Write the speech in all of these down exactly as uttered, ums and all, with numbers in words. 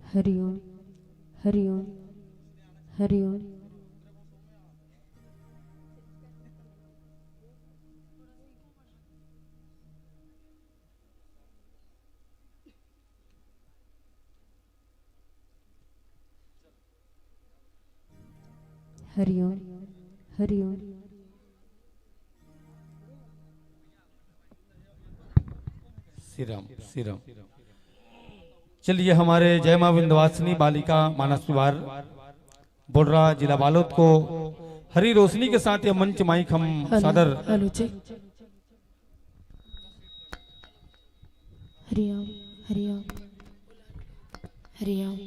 हरिओम, हरिओम, हरिओम। हरिओम, हरिओम। श्री राम, श्री राम। चलिए, हमारे जय माँ विंध्यवासिनी बालिका मानस विहार बोडरा, जिला बालोद को हरी रोशनी के साथ यह मंच माइक हम हेलो, सादर हेलो, चेक। हरिओम, हरिओम, हरिओम।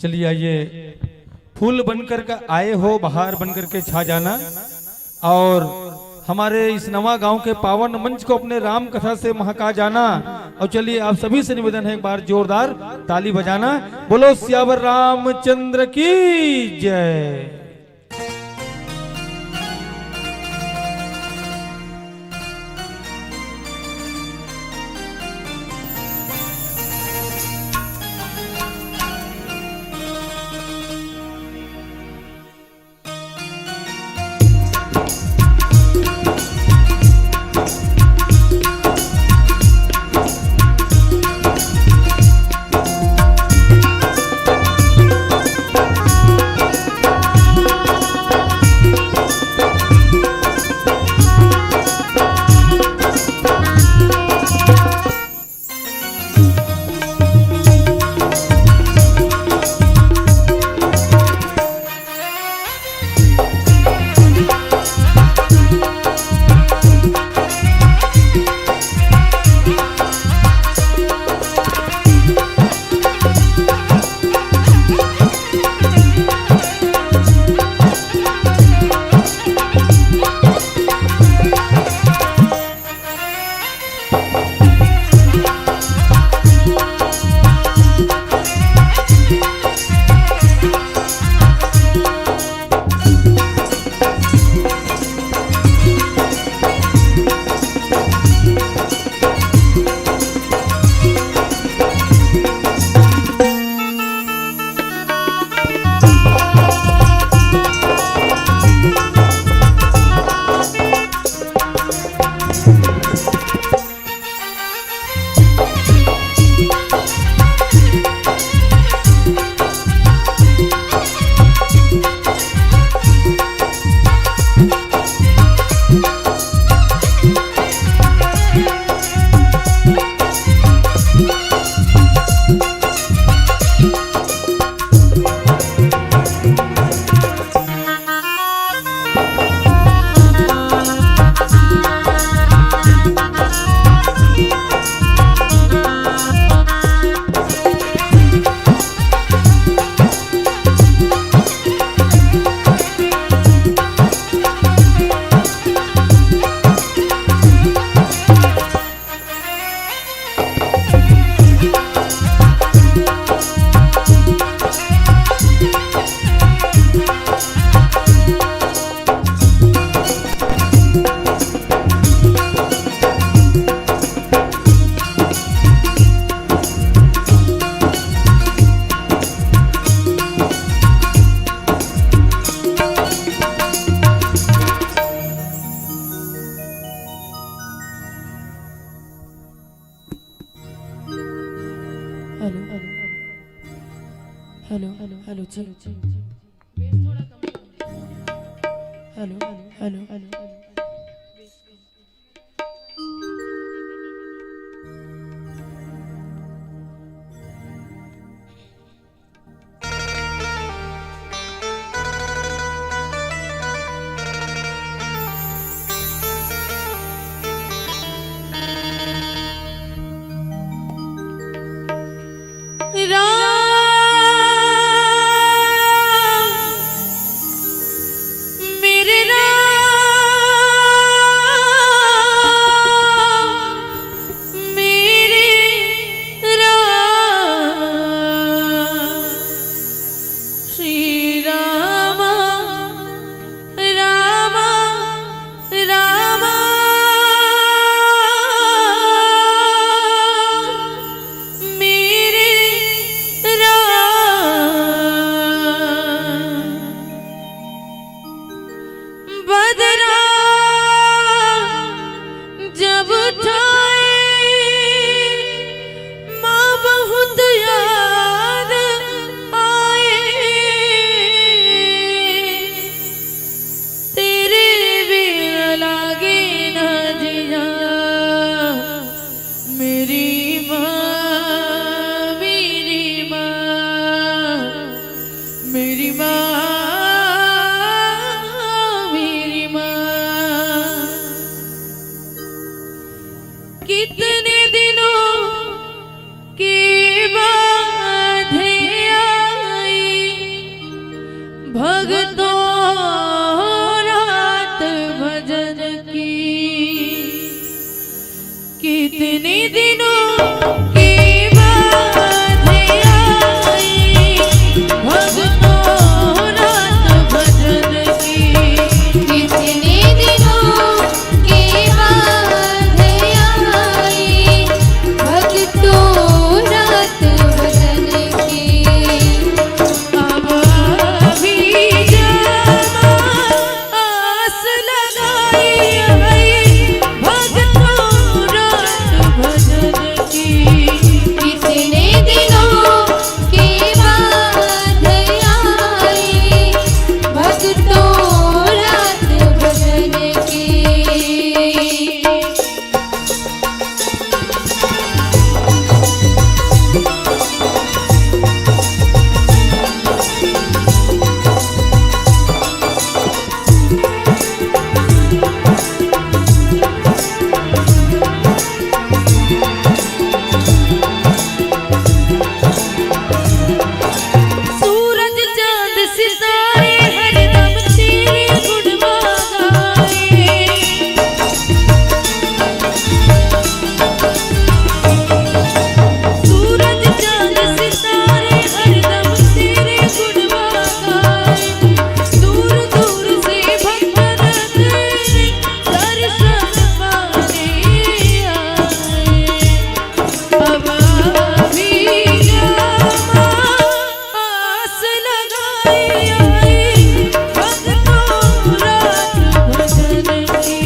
चलिए आइए, फूल बनकर के आए हो, बहार बनकर के छा जाना। और हमारे इस नवा गांव के पावन मंच को अपने राम कथा से महका जाना। और चलिए, आप सभी से निवेदन है, एक बार जोरदार ताली बजाना। बोलो सियावर रामचंद्र की जय। Hello, hello, hello, hello, check. Hello, hello, hello. Ram, मेरे राम। कितने दिनों के बाद आई भक्तों रात भजन की। कितने दिनों के बाद आई भक्तों रात भजन की। कितने दिनों के बाद आई भक्तों रात भजन की। अब अभी जमा आस लगाई आई भक्तों रात भजन की। कितने दिनों के बाद आई भक्तों रात भजन की। सूरज चांद सितारे हरदम तेरे गुणवा गाए। सूरज चांद सितारे हरदम तेरे गुणवा गाए। दूर दूर से भक्त तेरे दर्शन पाने आए। अब अभी जमा आस लगाई आई भक्तों रात भजन की।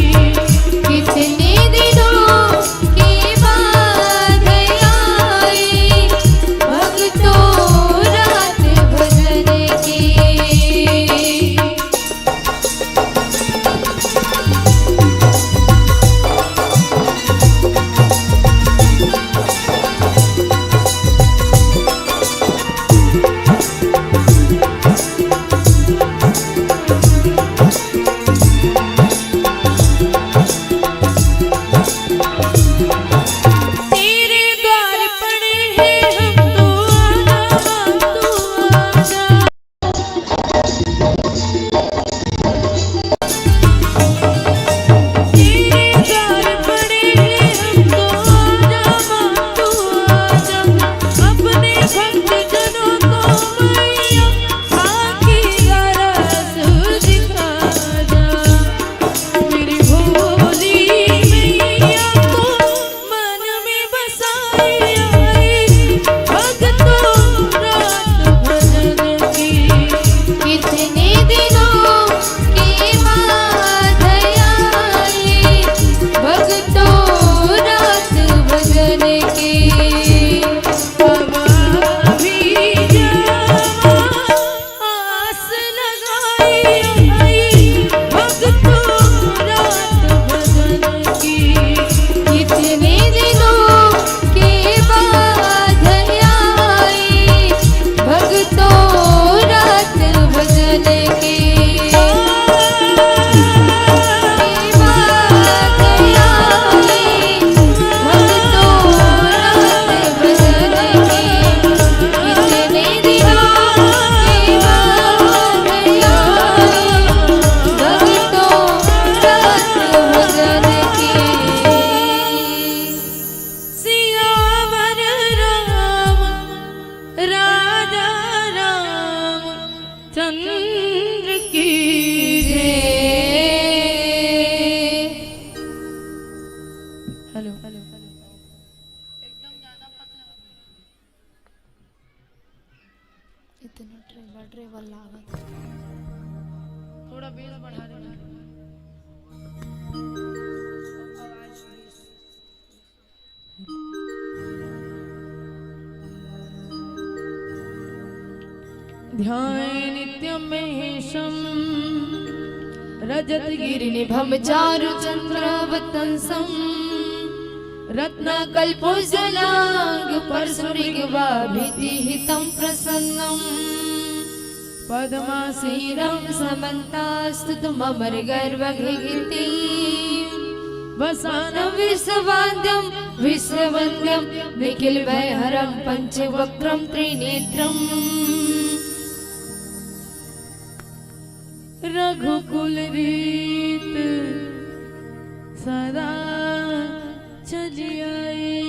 कितने दिनों के बाद आई भक्तों रात भजन की। तेरे द्वार पड़े हैं हम, तू आजा, तू आजा। तेरे द्वार पड़े हैं हम, तो आजा माँ, तू आजा। अपने भक्त जनों को मैया आँखी का रास दिखा जा। मेरी भोली मैया को मन में बसाई आई भक्तों रात भजन की। कितने दिनों के बाद आई भक्तों रात भजन की। अब अभी जमा आस लगाई आई भक्तों रात भजन की। कितने दिनों के बाद आई भक्तों रात भजन की। सियावर राम राजा राम चंद्र की जय। Hello, hello, hello. इतना ट्रेबल ट्रेबल लागत। थोड़ा बेस बढ़ा दे। ध्यान नित्यम महेशम रजत गिरिनिभम चारु चंद्रावतंसम रत्नकल्पोज्ज्वलांग परसुरिगवाभिति हितं प्रसन्नम। पद्मासीनं समन्तास्तुतमर गर्वगीति। वसानं विश्ववाद्यं विश्ववन्द्यं निखिलभयहरं पञ्चवक्त्रं त्रिनेत्रम्। रघुकुल रीत सदा चलि आई।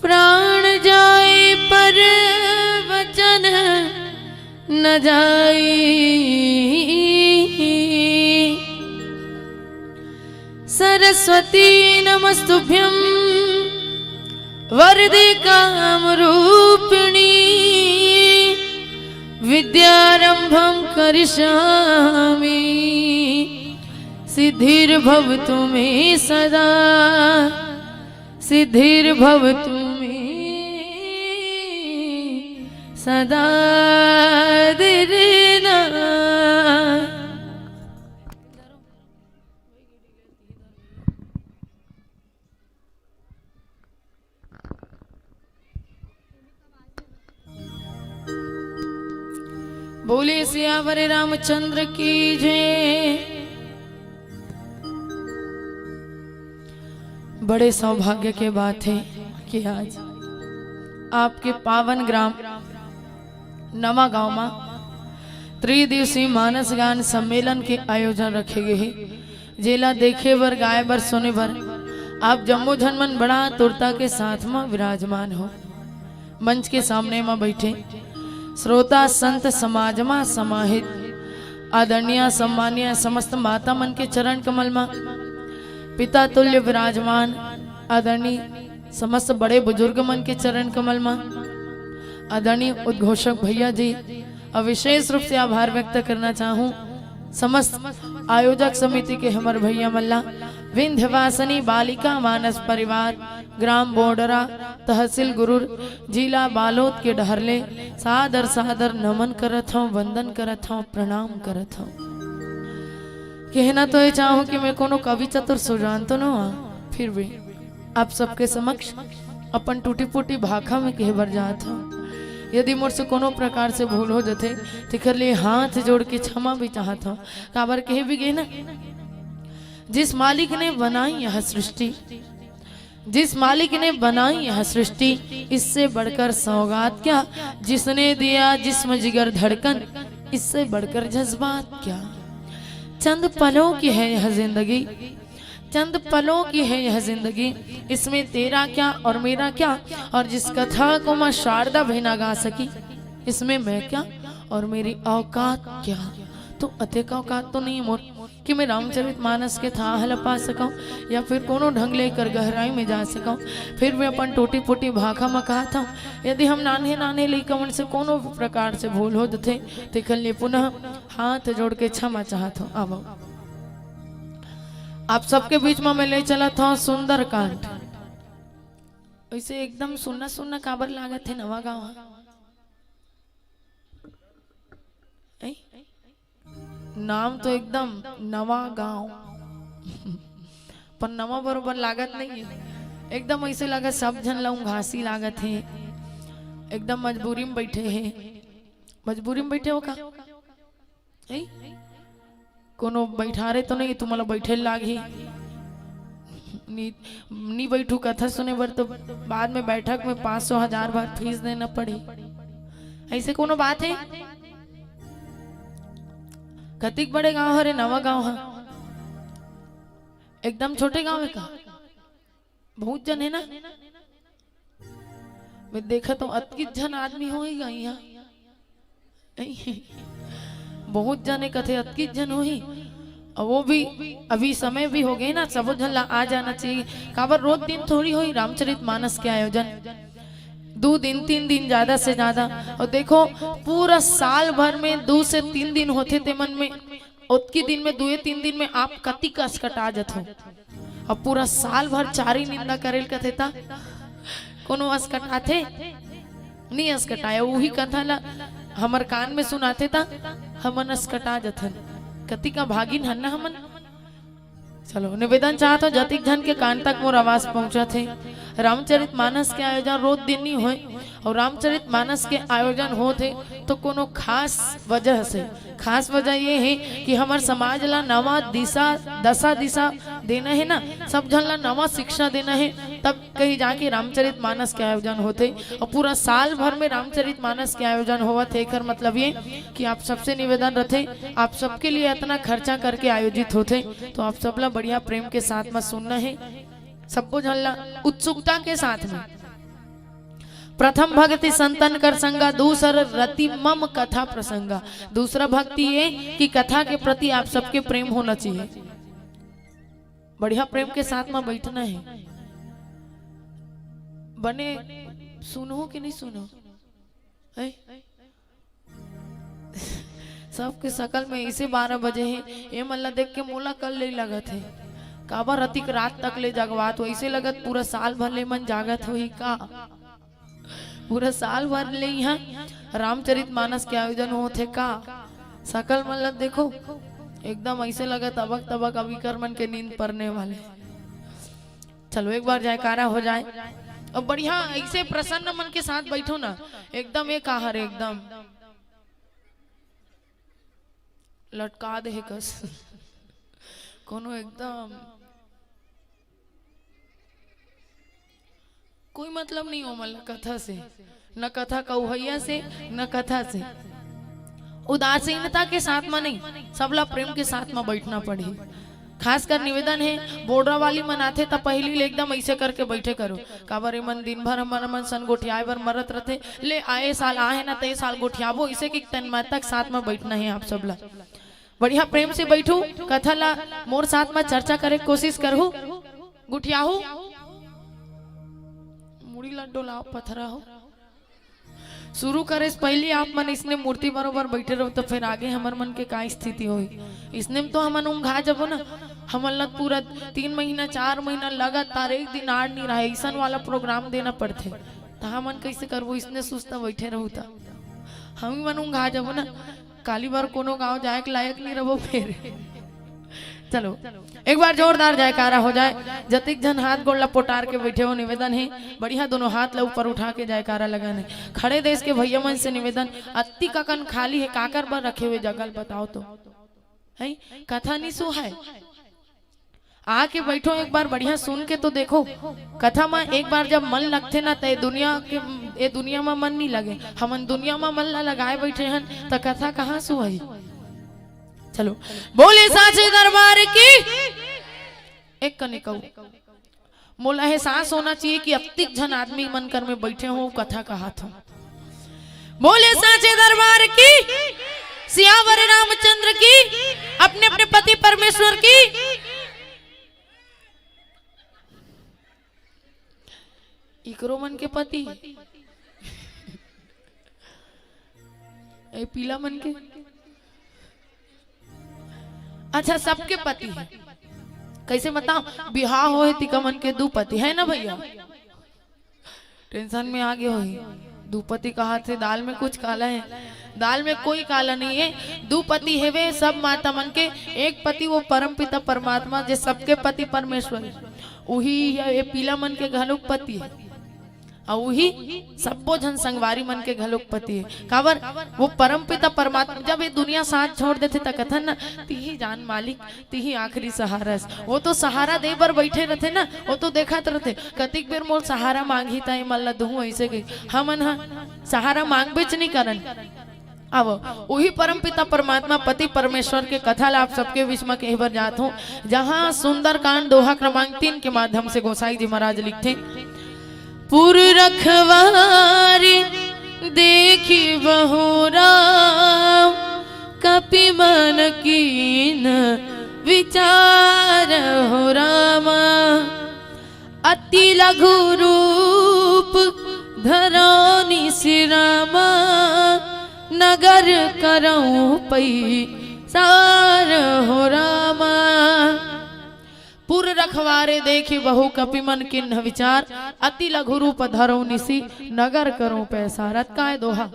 प्राण जाए पर वचन न जाई। सरस्वती नमस्तुभ्यं वरदे काम रूपिणी। विद्यारंभं करिष्यामि सिद्धिर्भवतु मे सदा। सिद्धिर्भवतु मे सदा। दिरिना। बोले सियावर रामचंद्र की जय। बड़े सौभाग्य के बात है कि आज आपके पावन ग्राम नवा गांव मा त्रिदिवसीय मानस गान सम्मेलन के आयोजन रखे गए हे, जेला देखे बर, गाए बर, सुने बर आप जम्मो झन मन बड़ा आतुरता के साथ मा विराजमान हो। मंच के सामने मा बैठे श्रोता संत समाज मा समाहित आदरणीय सम्मानीय समस्त माता मन के चरण कमल मा पिता तुल्य विराजमान आदरणीय समस्त बड़े बुजुर्ग मन के चरण कमल मा आदरणीय उद्घोषक भैया जी, अउ विशेष रूप से आभार व्यक्त करना चाहूँ समस्त आयोजक समिति के हमर भैया मन ला, विंध्यवासिनी बालिका मानस परिवार, ग्राम बोडरा, तहसील गुरूर, जिला बालोद के डहर ले सादर सादर नमन करत हौं, वंदन करत हौं, प्रणाम करत हौं। कहना तो ये चाहूँ कि मैं कोनो कवि चतुर सुजान तो न हौं, फिर भी आप सबके समक्ष अपन टूटी फूटी भाखा में कहे बर जात हौं। यदि मोर से कोनो प्रकार से भूल हो जथे, तेखर लिए हाथ जोड़ के क्षमा भी चाहत हौं। काबर कहे भी गे ना, जिस मालिक ने बनाई यह सृष्टि, जिस मालिक ने बनाई यह सृष्टि, इससे बढ़कर सौगात क्या? जिसने दिया जिस्म जिगर धड़कन, इससे बढ़कर जज्बात क्या? चंद पलों की है यह जिंदगी, चंद पलों की है यह जिंदगी, इसमें तेरा क्या और मेरा क्या? और जिस कथा को माँ शारदा भी ना गा सकी, इसमें मैं क्या और मेरी औकात क्या? तो अतेक औकात तो नहीं मोर कि मैं रामचरित मानस के थाह ल पा सकौं या फिर कोनो ढंग ले एकर गहराई में जा सकौं। फिर भी अपन टूटी फूटी भाखा म कहत हौं, यदि हम नान्हे नान्हे लइका मन से कोनो प्रकार से भूल हो जथे, तेखर लिए पुनः हाथ जोड़ के क्षमा चाहत हौं। आवो, आप सबके बीच में मैं ले चलत हौं सुंदरकांड। वैसे एकदम सुन्ना सुन्ना काबर लागत हे नवा गाँव ह? ऐ? नाम तो एकदम नवा गाँव। पर नवा बरोबर लागत नहीं है। एकदम ऐसे लागत सब झन ला उंघासी लागत हे। एकदम मजबूरी में बैठे हे। मजबूरी में बैठे हो का? ऐ? कोनो बैठारे तो नहीं, तुम्हारा बैठे लागही। नी, नी बैठू कथा सुने बर तो बाद में बैठक में पाँच सौ हजार बार फीस देना पड़ी। ऐसे कोनो बात है? कतिक बड़े गांव हरे नवा गांव ह? एकदम छोटे गांव है का? बहुत जन है ना? मैं देखा तो अतकित झन आदमी होही गा इहाँ। बहुत जने कथे अतकित झन होही। और वो भी अभी समय भी हो गए ना, सबो झन ला आ जाना चाहिए। काबर रोज दिन थोड़ी होही रामचरित मानस के आयोजन, दो दिन तीन दिन ज्यादा से ज्यादा। और देखो पूरा साल भर में दो से तीन दिन होथे ते मन में, ओतकी दिन में दुए तीन दिन में आप कतिक असकटा जथो। अब पूरा साल भर चारी निंदा करेल कथे ता कोनो असकटाथे? नहीं असकटाय। उही कथा ला हमर कान में सुनाथे ता हमन असकटा जथन। कतिक अभागिन हन ना हमन। चलो, निवेदन चाहत हौं, जतिक झन के कान तक मोर आवाज पहुंचत हे, रामचरित मानस के आयोजन रोज दिन नहीं होय, अउ रामचरित मानस के आयोजन होत हे तो कोनो खास वजह से, खास वजह ये हे कि हमर समाज ला नवा दिशा, दशा दिशा देना हे ना, सब झन ला नवा शिक्षा देना हे, तब कहीं जाके रामचरित मानस के आयोजन होथे। अउ पूरा साल भर में रामचरित मानस के आयोजन होवत हे, एकर मतलब ये कि आप सबसे निवेदन रथे, आप सबके लिए इतना खर्चा करके आयोजित होथे, तो आप सब ला बढ़िया प्रेम के साथ में सुनना हे, सबको झन ला उत्सुकता के साथ में। प्रथम भक्ति संतन कर संगा, दूसर रति मम कथा प्रसंगा। दूसरा भक्ति ये कि कथा के प्रति आप सबके प्रेम होना चाहिए। बढ़िया प्रेम के साथ में बैठना है। बने सुनहू कि नहीं सुनहू? हैं? सबके सकल में इसे बारह बजे हे, ये मन ला देख के मोला कल ले लगत हे। काबर अतिक रात तक ले जगवात हो, इसे लगत पूरा साल भर ले मन जागत होही का? पूरा साल भर ले यहाँ रामचरित मानस के आयोजन होत हे का? सकल मन ला देखो, एकदम ऐसे लगत अबक तबक अभी कर मन के नींद परने वाले। चलो एक बार जयकारा हो जाए। अब बढ़िया ऐसे प्रसन्न मन के साथ बैठो ना, एकदम एक आहर एकदम लटका दे हे कस। कोनो एकदम कोई मतलब नहीं हो मन ला कथा से, न कथा कौहैया से, न कथा से। उदासीनता के साथ में नहीं, सबला प्रेम के साथ में बैठना पड़ही। खासकर निवेदन हे, बोडरा वाली मन आथे त पहिली ले एकदम ऐसे करके बैठे करो, काबर ए मन दिन भर हमर मन सन गोठियाए बर मरत रथे। ले आए साल आहे ना, ते साल गोठियाबो, इसे कि तन मन तक साथ में बैठना हे आप सब ला। बढ़िया प्रेम से बैठू, कथा ला मोर साथ में चर्चा करे के कोशिश करहू, गुठियाहू, मुड़ी ला डोलाओ, पथरा हो। शुरू करे से पहले आप मन इसने मूर्ति बरोबर बैठे रहो, तो फिर आगे हमर मन के का स्थिति होही? इसने में तो हमन ऊंघा जबो ना। हमन ला पूरा तीन महीना, चार महीना लगातार एक दिन आड़ नहीं रहे, ऐसन वाला प्रोग्राम देना पड़थे, त हमन कैसे करबो? इसने सुस्त बैठे रहू त हम ही मन ऊंघा जबो ना। काली बार कोनो गांव जाए के लायक नहीं रहो फिर। चलो, एक बार जोरदार जयकारा हो जाए। जतिक झन हाथ गोड़ ला पोटार के बैठे हो, निवेदन हे, बढ़िया दोनों हाथ ला ऊपर उठा के जयकारा लगाना हे। खड़े देश के भैया मन से निवेदन, अतिक अकन खाली हे, काकर बर रखे हुए जगह ल बताओ तो, है कथा नहीं सुहाय। आके बैठो, एक बार बढ़िया सुन के तो देखो। कथा में एक बार जब मन लगथे ना, त ए दुनिया के, ए दुनिया में मन नहीं लगे। हमन दुनिया में मन ला लगाए बैठे हन, त कथा कहाँ सुहाई? चलो, बोले साचे दरबार की। एक कने कहू, मोला एहसास होना चाहिए कि अतिक झन आदमी मन कर में बैठे हो, कथा कहात हो। बोले साचे दरबार की, सियावर रामचंद्र की, अपने अपने पति परमेश्वर की। इकरो मन के पति, ए पीला मन के, अच्छा, सबके पति हे। कैसे बताओ, बिहाव होए तिका मन के दू पति हे ना भैया? टेंशन में आगे होही। दू पति कहाथे, दाल में कुछ काला हे? दाल में कोई काला नहीं हे। दू पति हेवे सब माता मन के, एक पति वो परमपिता परमात्मा, जे सबके पति परमेश्वर हे। उही ये पीला मन के घलोक पति हे, अउ उही सब्बो झन संगवारी मन के घलोक पति हे। काबर? वो परमपिता परमात्मा जब ये दुनिया साथ छोड़ देथे, त कथन ना, "तिही जान मालिक, तिही आखिरी सहारा हस।" वो तो सहारा दे बर बैठे रथे ना, वो तो देखत रथे, "कतिक बेर मोर सहारा मांगही, त ये मन ला दुहूं," ऐसे कही। हमन ह सहारा मांगबेच नहीं करन। अब उही परमपिता परमात्मा पति परमेश्वर के कथा ला आप सबके बीच में कहे बर जात हूँ, जहाँ सुंदरकांड दोहा क्रमांक तीन के माध्यम से गोसाई जी महाराज लिखथे, पुर रखवारी देखी बहु राम, कपि मन कीन विचार हो रामा। अति लघु रूप धरौ निसि रामा, नगर करौ पैसार हो रामा। पुर रखवारे देखि बहु कपि मन किन्ह विचार, अति लघु रूप धरौ निसि नगर करौ पैसार। अतका ए दोहा।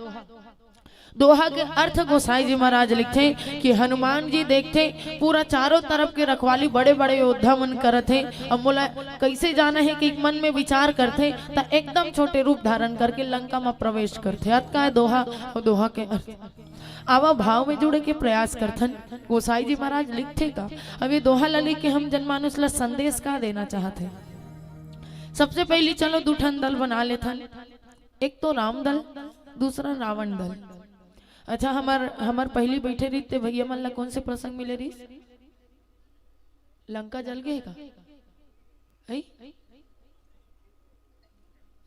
दोहा के अर्थ गोसाई जी महाराज लिखथे कि हनुमान जी देखथे, पूरा चारों तरफ के रखवाली बड़े-बड़े योद्धा मन करत हे। अब मोला कइसे जाना हे कि मन में विचार करथे, त एकदम छोटे रूप धारण करके लंका म प्रवेश करथे। अतका हे दोहा, अउ दोहा के अर्थ। आवा भाव में जुड़े के प्रयास करथन। गोसाई जी महाराज लिखथे का? अब ये दोहा ल लेके हम जनमानुस ल संदेश का देना चाहत हे? सबसे पहली चलो दू ठन दल बना लेथन, एक तो राम दल, दूसरा रावण दल। अच्छा, हमर हमर पहली बैठे रहिस ते भैया मन ला कौन से प्रसंग मिले रहिस? लंका जल गे का? है?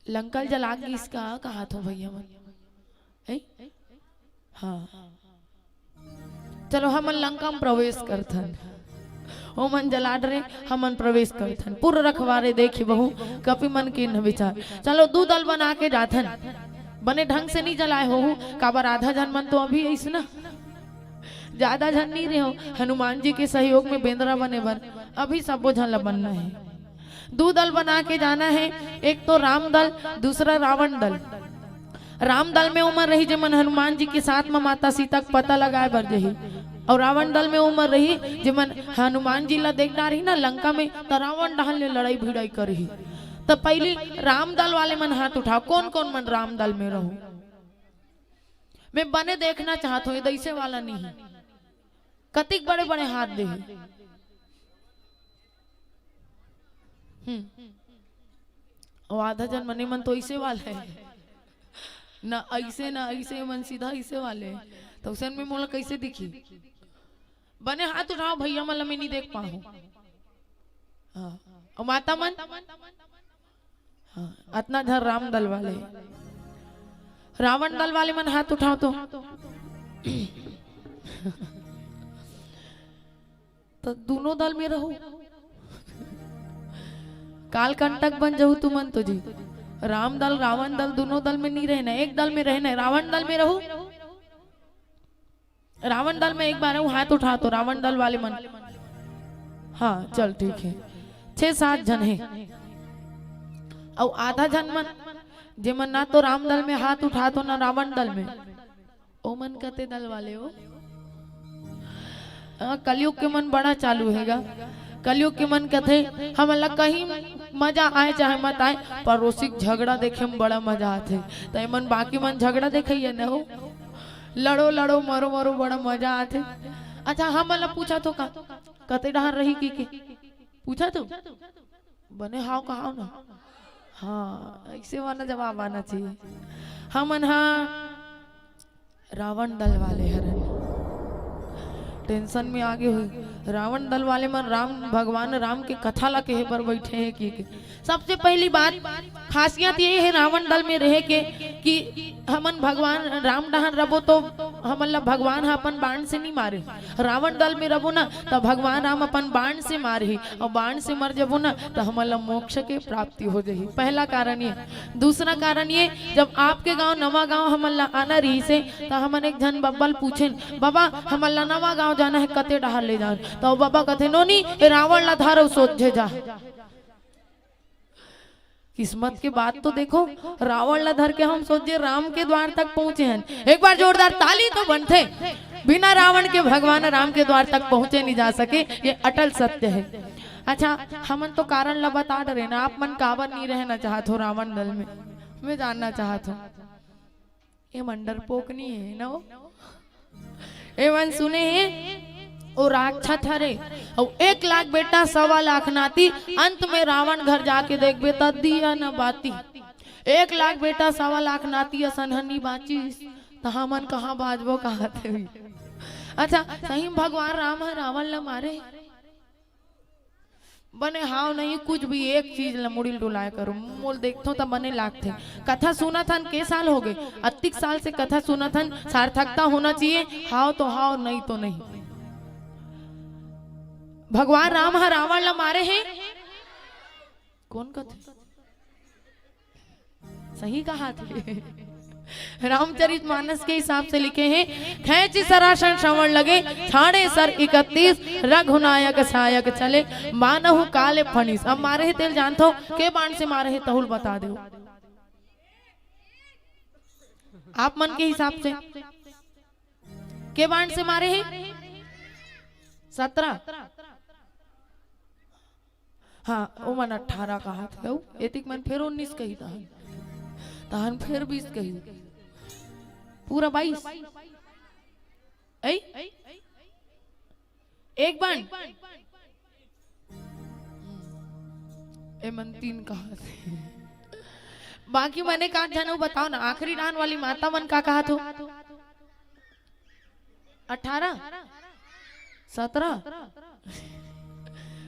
लंका जला गिस का कहा थो भैया मन? है? हाँ। चलो, हमन लंका में प्रवेश करथन। ओमन जला डरे, हमन प्रवेश करथन। पूरा रखवारे देखी बहू, कपि मन कीन्ह विचार। चलो, दू दल बना के जाथन। बने ढंग से नहीं जलाए होहू, काबर आधा झन मन तो अभी अइस ना, ज्यादा झन नहीं रहे हो। हनुमान जी के सहयोग में बेंदरा बने बर अभी सबो झन ला बनना है। दू दल बना के जाना है, एक तो राम दल, दूसरा रावण दल। राम दल में ओमन रही, जेमन हनुमान जी के साथ म माता सीता के पता लगाए बर जही, अउ रावण दल में ओमन रही, जेमन हनुमान जी ला देख डारही ना लंका में, त रावण डहन ले लड़ाई भिड़ाई करही। त पहली राम दल वाले मन हाथ उठाओ, कौन कौन मन राम दल में रहो? मैं बने देखना चाहत हूँ, ये दइसे वाला नहीं। कतिक बड़े बड़े हाथ दे। हम्म। अउ आधा जन मने मन तो ऐसे वाला है ना, ऐसे ना ऐसे, मन सीधा ऐसे वाले हैं। तो उसन में मोला कैसे दिखी? बने हाथ उठाओ भैया, मला मैं नहीं देख पाहूं। हाँ। अउ माता मन? हाँ, अतना झन राम दल वाले। रावण दल वाले मन हाथ उठाओ तो। तो दोनों दल में रहो। काल कंटक बन जाहू तुमन तो जी। राम दल, रावण दल, दोनों दल में नहीं रहना, एक दल में रहना है। रावण दल में रहो। रावण दल में एक बार हूँ, हाथ उठा तो रावण दल वाले मन। हाँ, चल ठीक है, छह सात झन है। अउ आधा झन मन, जेमन ना तो राम दल में हाथ उठा तो ना रावण दल में, ओ मन कते दल वाले हो? अ, कलयुग के मन बड़ा चालू हेगा। कलयुग के मन कथे, हमन ला कहीं मजा आए चाहे मत आए, पड़ोसी के झगड़ा देखे में बड़ा मजा आथे। त एमन बाकी मन झगड़ा देखइया न हो, लड़ो लड़ो, मरो मरो, बड़ा मजा आथे। अच्छा, हमन ला पूछा तो का, कते डहर रही की के? पूछा तो बने हाव कहाव ना। हाँ, ऐसे वाला जवाब आना चाहिए। हमन हा रावण दल वाले हरन। टेंशन में आगे हुई। रावण दल वाले मन राम, भगवान राम के कथा ला कहे बर बैठे हैं कि, कि सबसे पहली बात, खासियत ये है रावण दल में रहे के कि हमन भगवान राम डहन रबो तो हमन ला भगवान ह अपन बाण से नहीं मारे। रावण दल में रबो ना, त भगवान राम अपन बाण से मारही, अउ बाण से मर जबो ना, त हमन ला मोक्ष के प्राप्ति हो जाही। पहला कारण ये। दूसरा कारण ये, जब आपके गांव नवा गांव हमन ला आना रहिसे, त हमन एक झन बब्बा ल पूछेन, "बाबा, हमन ला नवा गांव जाना है, कते डहार ले जान?" त ओ बब्बा कथे, "नोनी, ए रावण ला धर अउ सोझे जा।" किस्मत के बात तो देखो, रावण ला धर के हम सोझे राम के द्वार तक पहुंचे हन। एक बार जोरदार ताली तो बनथे। बिना रावण के भगवान राम के द्वार तक पहुंचे नहीं जा सके, ये अटल सत्य है। अच्छा, हमन तो कारण ला बता डरे ना, आप मन काबर नहीं रहना चाहत हो रावण दल में, मैं जानना चाहत हूँ। ये मन डरपोक नहीं है ना वो? ए मन सुने हे, ओ राक्षस हरे, अउ एक लाख बेटा सवा लाख नाती, अंत में रावण घर जाके देखबे त दिया न बाती। एक लाख बेटा सवा लाख नाती असन ह नी बाचिस, त हमन कहाँ बाचबो, कहाँ थे? अच्छा, सही में भगवान राम ह रावण ल मारे? बने हाव नहीं, कुछ भी एक चीज ल मुड़ी ल डुलाए करो, मोल देखथो त बने लागथे। कथा सुनत हन के साल हो गए, अतिक साल से कथा सुनत हन, सार्थकता होना चाहिए। हाव तो हाव, नहीं तो नहीं। भगवान राम ह रावण ल मारे हे, कौन कथे? सही कहा थे। रामचरित मानस के हिसाब से लिखे हैं, "खेंचि सरासन श्रवण लगे, छाड़े सर इकतीस, रघुनायक सायक चले, मानहु काले फणीस।" अब मारे हे तेल जानथो, के बाण से मारे हे तहुल बता दो। आप मन के हिसाब से के बाण से मारे हे? सत्रह। हाँ, ओमन अठारह कहाथे, अउ एतिक मन फेर उन्नीस कही, तहन, तहन फेर बीस कही, पूरा बाईस। ऐ? एक बाण। एमन तीन कहाथे। बाकी मने का जानव, बताव ना, आखिरी डाहन वाली माता मन का कहाथे? अठारह? सत्रह?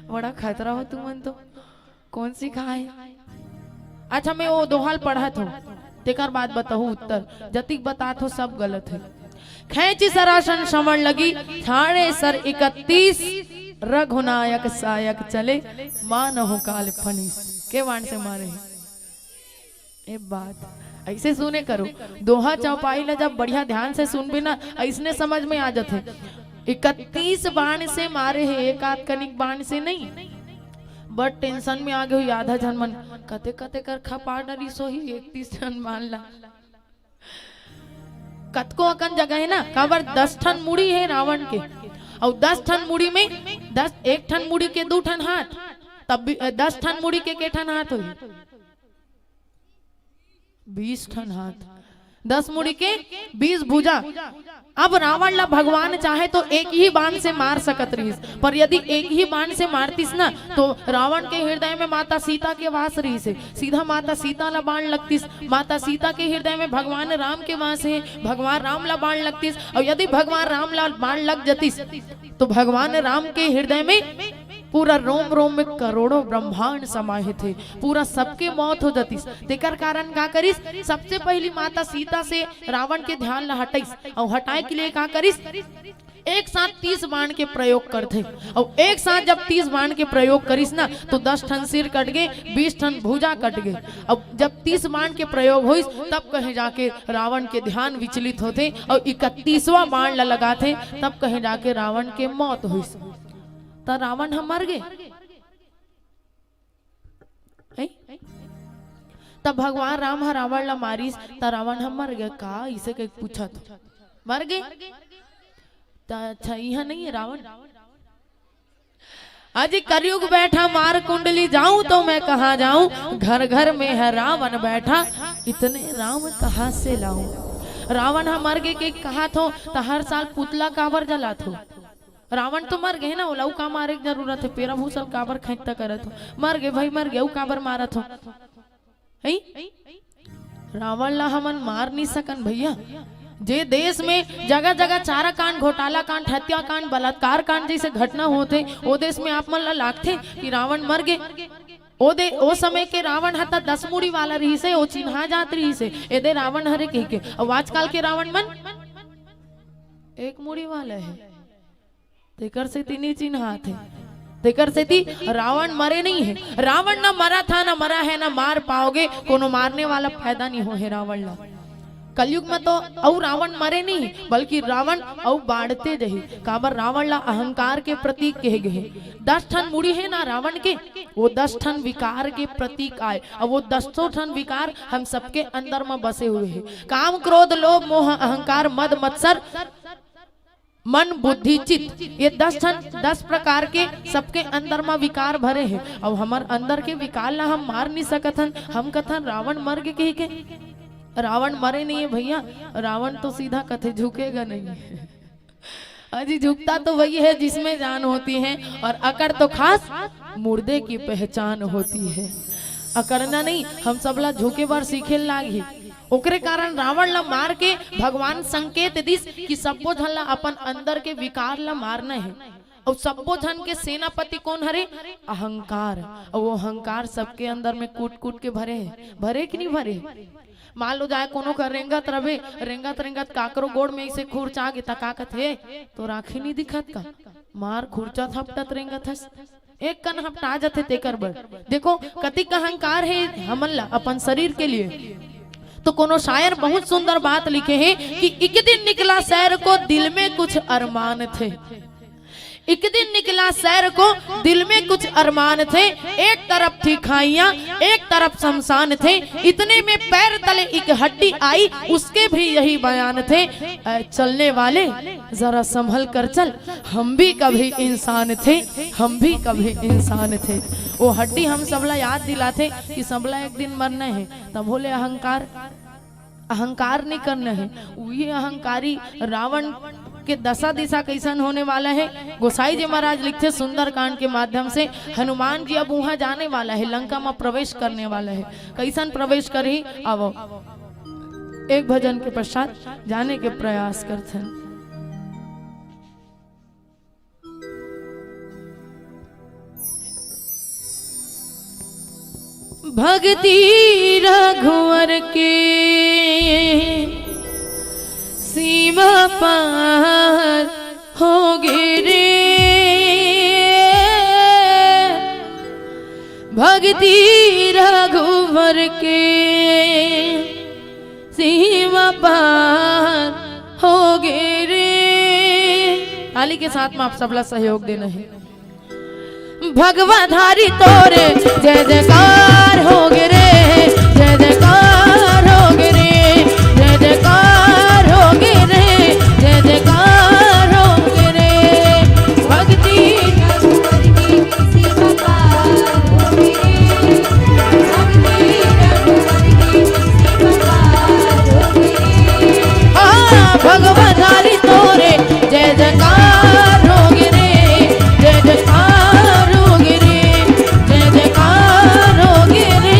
बड़ा खतरा हो तुमन तो। कौन सी कहाय? अच्छा, मैं वो दोहा ल पढ़त हों, तेकर बाद बताहूँ उत्तर। जतिक बतात हों, सब गलत हे। खैंची सरासन श्रवण लगी, ठाढ़े सर इकतीस, रघुनायक सायक चले, मानहु काल फनीस। के बाण से मारे हे? ए बात, अइसे सुने करो, दोहा चौपाई ला जब बढ़िया ध्यान से सुनबे ना, अइसने समझ में आ जाथे। इकतीस बाण से मारे हे, एक आध कनिक बाण से नहीं। बड़ tension में आ गे होही आधा झन मन, कते कते कर खपा डरिस होही इकतीस ठन बाण ला। कतको अकन जगह हे ना, काबर दस ठन मुड़ी हे रावण के, अउ दस ठन मुड़ी में दस, एक ठन मुड़ी के दू ठन हाथ, तब भी, अ, दस ठन मुड़ी के के ठन हाथ होही? बीस ठन हाथ, दस मुड़ी के बीस भुजा। अब रावण ला भगवान चाहे तो एक ही बाण से मार सकत रहिस, पर यदि एक ही बाण से मारतिस ना, तो रावण के हृदय में माता सीता के वास रहिस हे, सीधा माता सीता ला बाण लगतिस। माता सीता के हृदय में भगवान राम के वास हे, भगवान राम ला बाण लगतिस, अउ यदि भगवान राम ला बाण लग जतिस, तो भगवान राम के हृदय में पूरा रोम रोम में करोड़ों ब्रह्मांड समाहित हे, पूरा सबके मौत हो जतिस। तेकर कारण का करिस? सबसे पहिली माता सीता से रावण के ध्यान ला हटाइस, अउ हटाए के लिए का करिस? एक साथ तीस बाण के प्रयोग करथे, अउ एक साथ जब तीस बाण के प्रयोग करिस ना, तो दस ठन सिर कट गे, बीस ठन भुजा कट गे। अब जब तीस बाण के प्रयोग होइस, तब कहीं जाके रावण के ध्यान विचलित होथे, अउ इकतीसवां बाण ला लगाथे, तब कहीं जाके रावण के मौत होइस। त रावण ह मर गे। हैं? तब भगवान राम ह रावण ला मारिस, त रावण ह मर गे का? इसे कहि पूछत हो। मर गे? त अच्छा, इहाँ नहीं है रावण? अजी कलयुग बैठा मार कुंडली, जाऊं तो मैं कहाँ जाऊं, घर घर में है रावण बैठा, इतने राम कहाँ से लाऊं। रावण ह मर गे के कहाथो, त हर साल पुतला काबर जलाथो? रावण तो मर गे ना, ओला अउ का मारे के जरूरत हे? पेरा भूसा ल काबर खैंचता करत हो? मर गे भाई, मर गे, अउ काबर मारत हो? हैं? रावण ला हमन मार नहीं सकन भैया। जे देश में जगह जगह चारा कांड, घोटाला कांड, हत्या कांड, बलात्कार कांड जैसे घटना होथे, ओ देश में आप मन ला लागथे कि रावण मर गे? ओ दे, ओ समय के रावण ह त दस मुड़ी वाला रहिस हे, ओ चिन्हा जात रहिस हे, एदे रावण हरे कहिके। अउ आजकल के रावण मन एक मुड़ी वाला हे, तेकर सेती नी चिन्हात हे। तेकर सेती रावण मरे नहीं हे। रावण न मरा था, न मरा है, न मार पाओगे। कोनो मारने वाला पैदा नहीं हो हे रावण ला। कलयुग में तो अउ रावण मरे नहीं, बल्कि रावण अउ बाढ़ते जही। काबर रावण ला अहंकार के प्रतीक कहे गे हे। दस ठन मुड़ी हे ना रावण के, वो दस ठन विकार के प्रतीक आय। अब वो दसों ठन विकार हम सबके अंदर में बसे हुए हे। काम, क्रोध, लोभ, मोह, अहंकार, मद, मत्सर, मन, बुद्धि, चित्त, ये दस ठन, दस प्रकार के सबके अंदर म विकार भरे हे। अउ हमर अंदर के विकार ला हम मार नहीं सकत हन। हम कथन रावण मर गे कहिके, रावण मरे नहीं है भैया। रावण तो सीधा कथे झुकेगा नहीं। अजी झुकता तो वही है जिसमें जान होती है, और अकड़ तो खास मुर्दे की पहचान होती है। अकड़ना नहीं, हम सब ला झुके बर सीखे लागही। ओकरे कारण रावण ला मार के भगवान संकेत दिस कि सब्बो झन ला अपन अंदर के विकार ला मारना हे। अउ सब्बो झन के सेनापति कोन हरे? अहंकार। अउ वो अहंकार सबके अंदर में कूट कूट के भरे हे, भरे कि नहीं भरे? मान लो जाए कोनो कर रेंगत रबे, रेंगत रेंगत काकरो गोड़ में इसे खुरचा गे त का कथे, "तोर आँखी नहीं दिखत का? मार खुरचा थपटत रेंगत हस।" एक कन हपटा जथे तेकर बर। देखो, कतिक अहंकार हे हमन ला अपन शरीर के लिए। तो कोनो शायर बहुत सुंदर बात लिखे हे कि एक दिन निकला सैर को, दिल में कुछ अरमान थे। एक दिन निकला सैर को, दिल में कुछ अरमान थे। एक तरफ थी खाइयां, एक तरफ शमशान थे। इतने में पैर तले एक हड्डी आई, उसके भी यही बयान थे। "ऐ चलने वाले, जरा संभल कर चल, हम भी कभी इंसान थे, हम भी कभी इंसान थे। वो हड्डी हम सबला याद दिलाथे कि सबला एक दिन मरना हे। तभो ले अहंकार, अहंकार नहीं करना हे। उही अहंकारी रावण के दशा दिशा कैसन होने वाला हे। गोसाई जी महाराज लिखथे सुंदरकांड के माध्यम से, हनुमान जी अब उहाँ जाने वाला हे, लंका में प्रवेश करने वाला हे। कैसन प्रवेश करही, आवो एक भजन के पश्चात जाने के प्रयास करथन। भक्ति रघुवर के सीमा पार हो गे रे। भक्ति रघुवर के सीमा पार हो गे रे। ताली के साथ में आप सबला सहयोग देना हे। भगवाधारी तोरे जय जयकार हो गे रे, जय जयकार हो गे रे, जय जयकार हो गे रे, जय जयकार हो गे रे। भक्ति हाँ, भगवाधारी तोरे जय जयकार हो गे रे, जय जयकार हो गे रे, जय जयकार हो गे रे।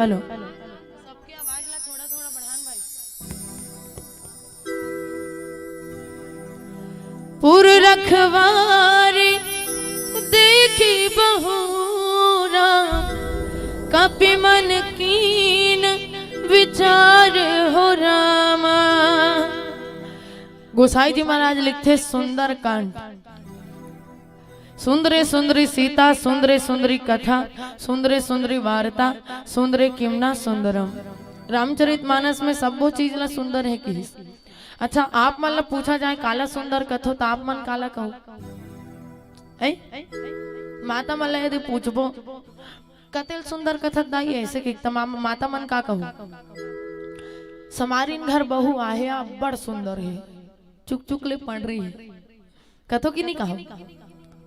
हेलो। सबके आवाज ला थोड़ा थोड़ा बढ़ान भाई। पुर रखवारे देखी बहू राम, कपि मन कीन विचार हो रामा। गोसाई जी महाराज लिखथे सुंदरकांड। सुंदरे सुंदरी सीता, सुंदरे सुंदरी कथा, सुंदरे सुंदरी वार्ता, सुंदरे किमना सुंदरम। रामचरित मानस में सब्बो चीज ला सुंदर हे किहिस। अच्छा, आप मन ला पूछा जाए काला सुंदर कथो, त आप मन काला कहो? ऐ? माता मन ला यदि पूछबो, कतेल सुंदर कथत दाई, ऐसे कि तमाम माता मन का कहू? समारिन घर बहू आहे, अब्बड़ सुंदर हे, चुक चुक ले पंड़री हे। कथो कि नहीं कहो?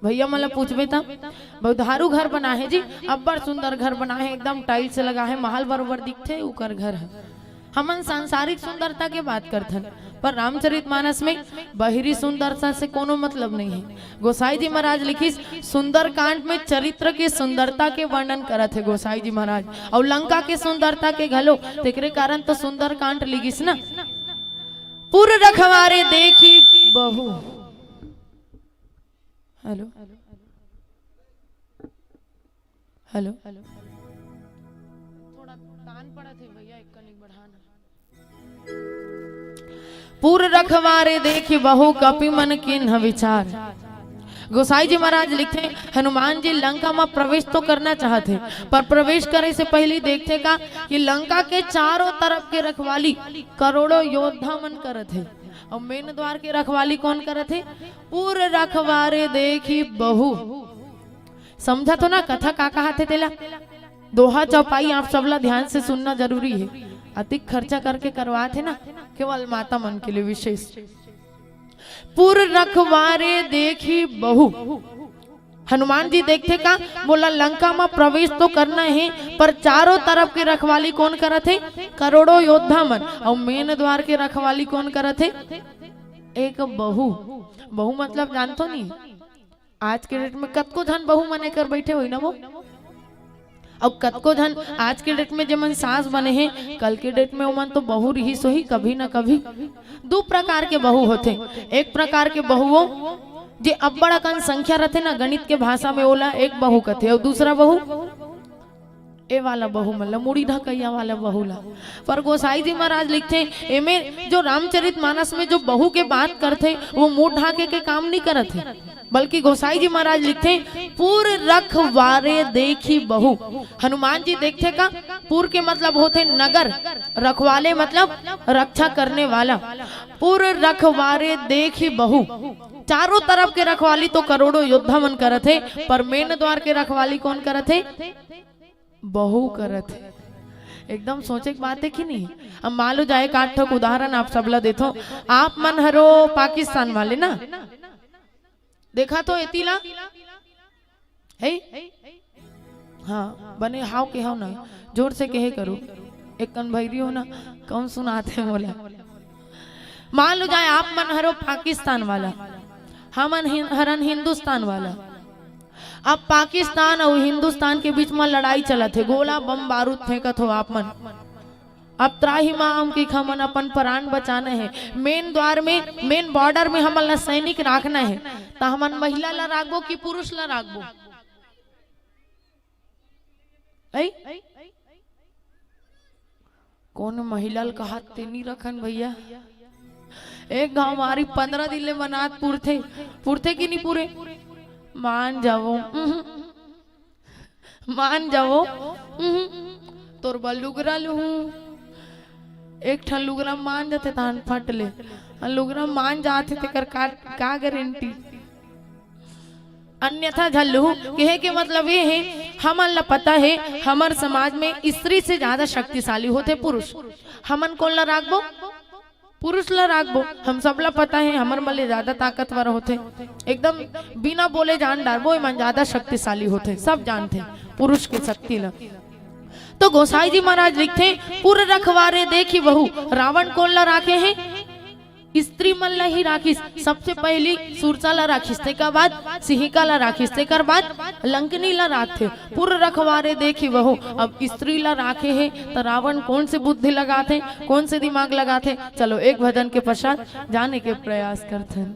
भैया मन ला पूछबे त, बहुधारू घर बना हे जी, अब्बड़ सुंदर घर बना हे, एकदम टाइल्स लगा हे, महल बरोबर दिखथे, उकर घर हे। हमन सांसारिक सुंदरता के बात करथन, पर रामचरित मानस में बहिरी सुंदरता से कोनो मतलब नहीं हे। गोसाई जी महाराज लिखिस, सुंदरकांड में चरित्र के सुंदरता के वर्णन करत हे गोसाई जी महाराज, अउ लंका के सुंदरता के घलो, तेकरे कारण तो सुंदरकांड लिखिस ना। पुर रखवारे देखी बहू। Hello, hello. थोड़ा तान पड़त हे भैया, एक कनिक बढ़ाना। पुर रखवारे देखी बहू, कपि मन कीन्ह विचार। गोसाई जी महाराज लिखथे, हनुमान जी लंका म प्रवेश तो करना चाहत हे, पर प्रवेश करे से पहिली देखथे का कि लंका के चारों तरफ के रखवाली करोड़ों योद्धा मन करत हे, अउ मेन द्वार के रखवाली कोन करत हे? पुर रखवारे देखी बहू। समझत हो ना कथा का कहाथे तेला? दोहा चौपाई आप सबला ध्यान से सुनना जरूरी हे। अतिक खर्चा करके करवाथे ना, केवल माता मन के लिए विशेष। पुर रखवारे देखी बहू। हनुमान जी देखथे का, मोला लंका म प्रवेश तो करना हे, पर चारों तरफ के रखवाली कोन करत हे? करोड़ों योद्धा मन। अउ मेन द्वार के रखवाली कोन करत हे? एक बहू। बहू मतलब जानथो नहीं? आज के डेट में कतको झन बहू मन एकर बइठे होही ना वो। अउ कतको झन आज के डेट में जेमन सास बने हे, कल के डेट में ओमन तो बहू रिहिस होही कभी ना कभी। दू प्रकार के बहू होथे। एक प्रकार के बहू वो जे अब्बड़ अकन संख्या रथे ना, गणित के भाषा में ओला एक बहू कथे, अउ दूसरा बहू ए वाला बहू मन ला, मुड़ी ढकैया वाला बहू ला। पर गोसाई जी महाराज लिखथे, एमे जो रामचरित मानस में जो बहू के बात करथे, वो मुंह ढाके के काम नहीं करत हे, बल्कि गोसाई जी महाराज लिखथे, पुर रखवारे देखी बहू। हनुमान जी देखथे का, पुर के मतलब होथे नगर, रखवाले मतलब रक्षा करने वाला। पुर रखवारे देखी बहू, चारों तरफ के रखवाली तो करोड़ों योद्धा मन करत हे, पर मेन द्वार के रखवाली कोन करत हे? बहू करत हे। एकदम सोचे के बात हे कि नहीं? अब मान लो जाए, एक आठ ठो उदाहरण आप सबला देथो। आप मन हरो पाकिस्तान वाले ना, देखा तो एती ला, हे? हाँ, बने हाव के हाव ना, जोर से कहे करो। एक कन भैरी हो ना, कौन सुनाथे मोला? मान लो जाए, आप मन हरो पाकिस्तान वाला, हमन हिन-, हरन हिंदुस्तान वाला। अब पाकिस्तान अउ हिंदुस्तान के बीच म लड़ाई चलत हे, गोला बम बारूद फेंकत हो आप मन। अब त्राहि माम कि हमन अपन प्राण बचाना हे। मेन द्वार में, मेन बॉर्डर में हमन ला सैनिक राखना हे, त हमन महिला ला राखबो कि पुरुष ला राखबो? ऐ? कोन महिला ल कहत ते नी रखन भैया। एक गांव मारी पंद्रह दिन ले मनात पुरथे, पुरथे कि नी पुरे? मान जावो, उहुं। मान जावो, उहुं। तोर बर लुगरा लुहूं। एक ठन लुगरा मान जाथे तहान फट ले। अउ लुगरा मान जाथे तेकर का, का गारंटी? अन्यथा झल्लू कहे के मतलब ये हे, हमन ला पता हे, हमर समाज में स्त्री से ज्यादा शक्तिशाली होथे पुरुष। हमन कोन ला राखबो? पुरुष ला राखबो। हम सब ला पता हे, हमर मन ले ज्यादा ताकतवर होथे। एकदम बिना बोले जान डारबो, एमन ज्यादा शक्तिशाली होथे, सब जानथे पुरुष के शक्ति ला। तो गोसाई जी महाराज लिखथे, पुर रखवारे देखी बहू, रावण कोन ला राखे हे? स्त्री मन ला ही राखिस। सबसे पहली सुरसा ला राखिस, तेकर बाद सिहिका ला राखिस, तेकर बाद लंकनी ला राखथे। पुर रखवारे देखी वहू। अब स्त्री ला राखे हे त रावण कौन से बुद्धि लगाथे, कौन से दिमाग लगाथे, चलो एक भजन के पश्चात जाने के प्रयास करथन।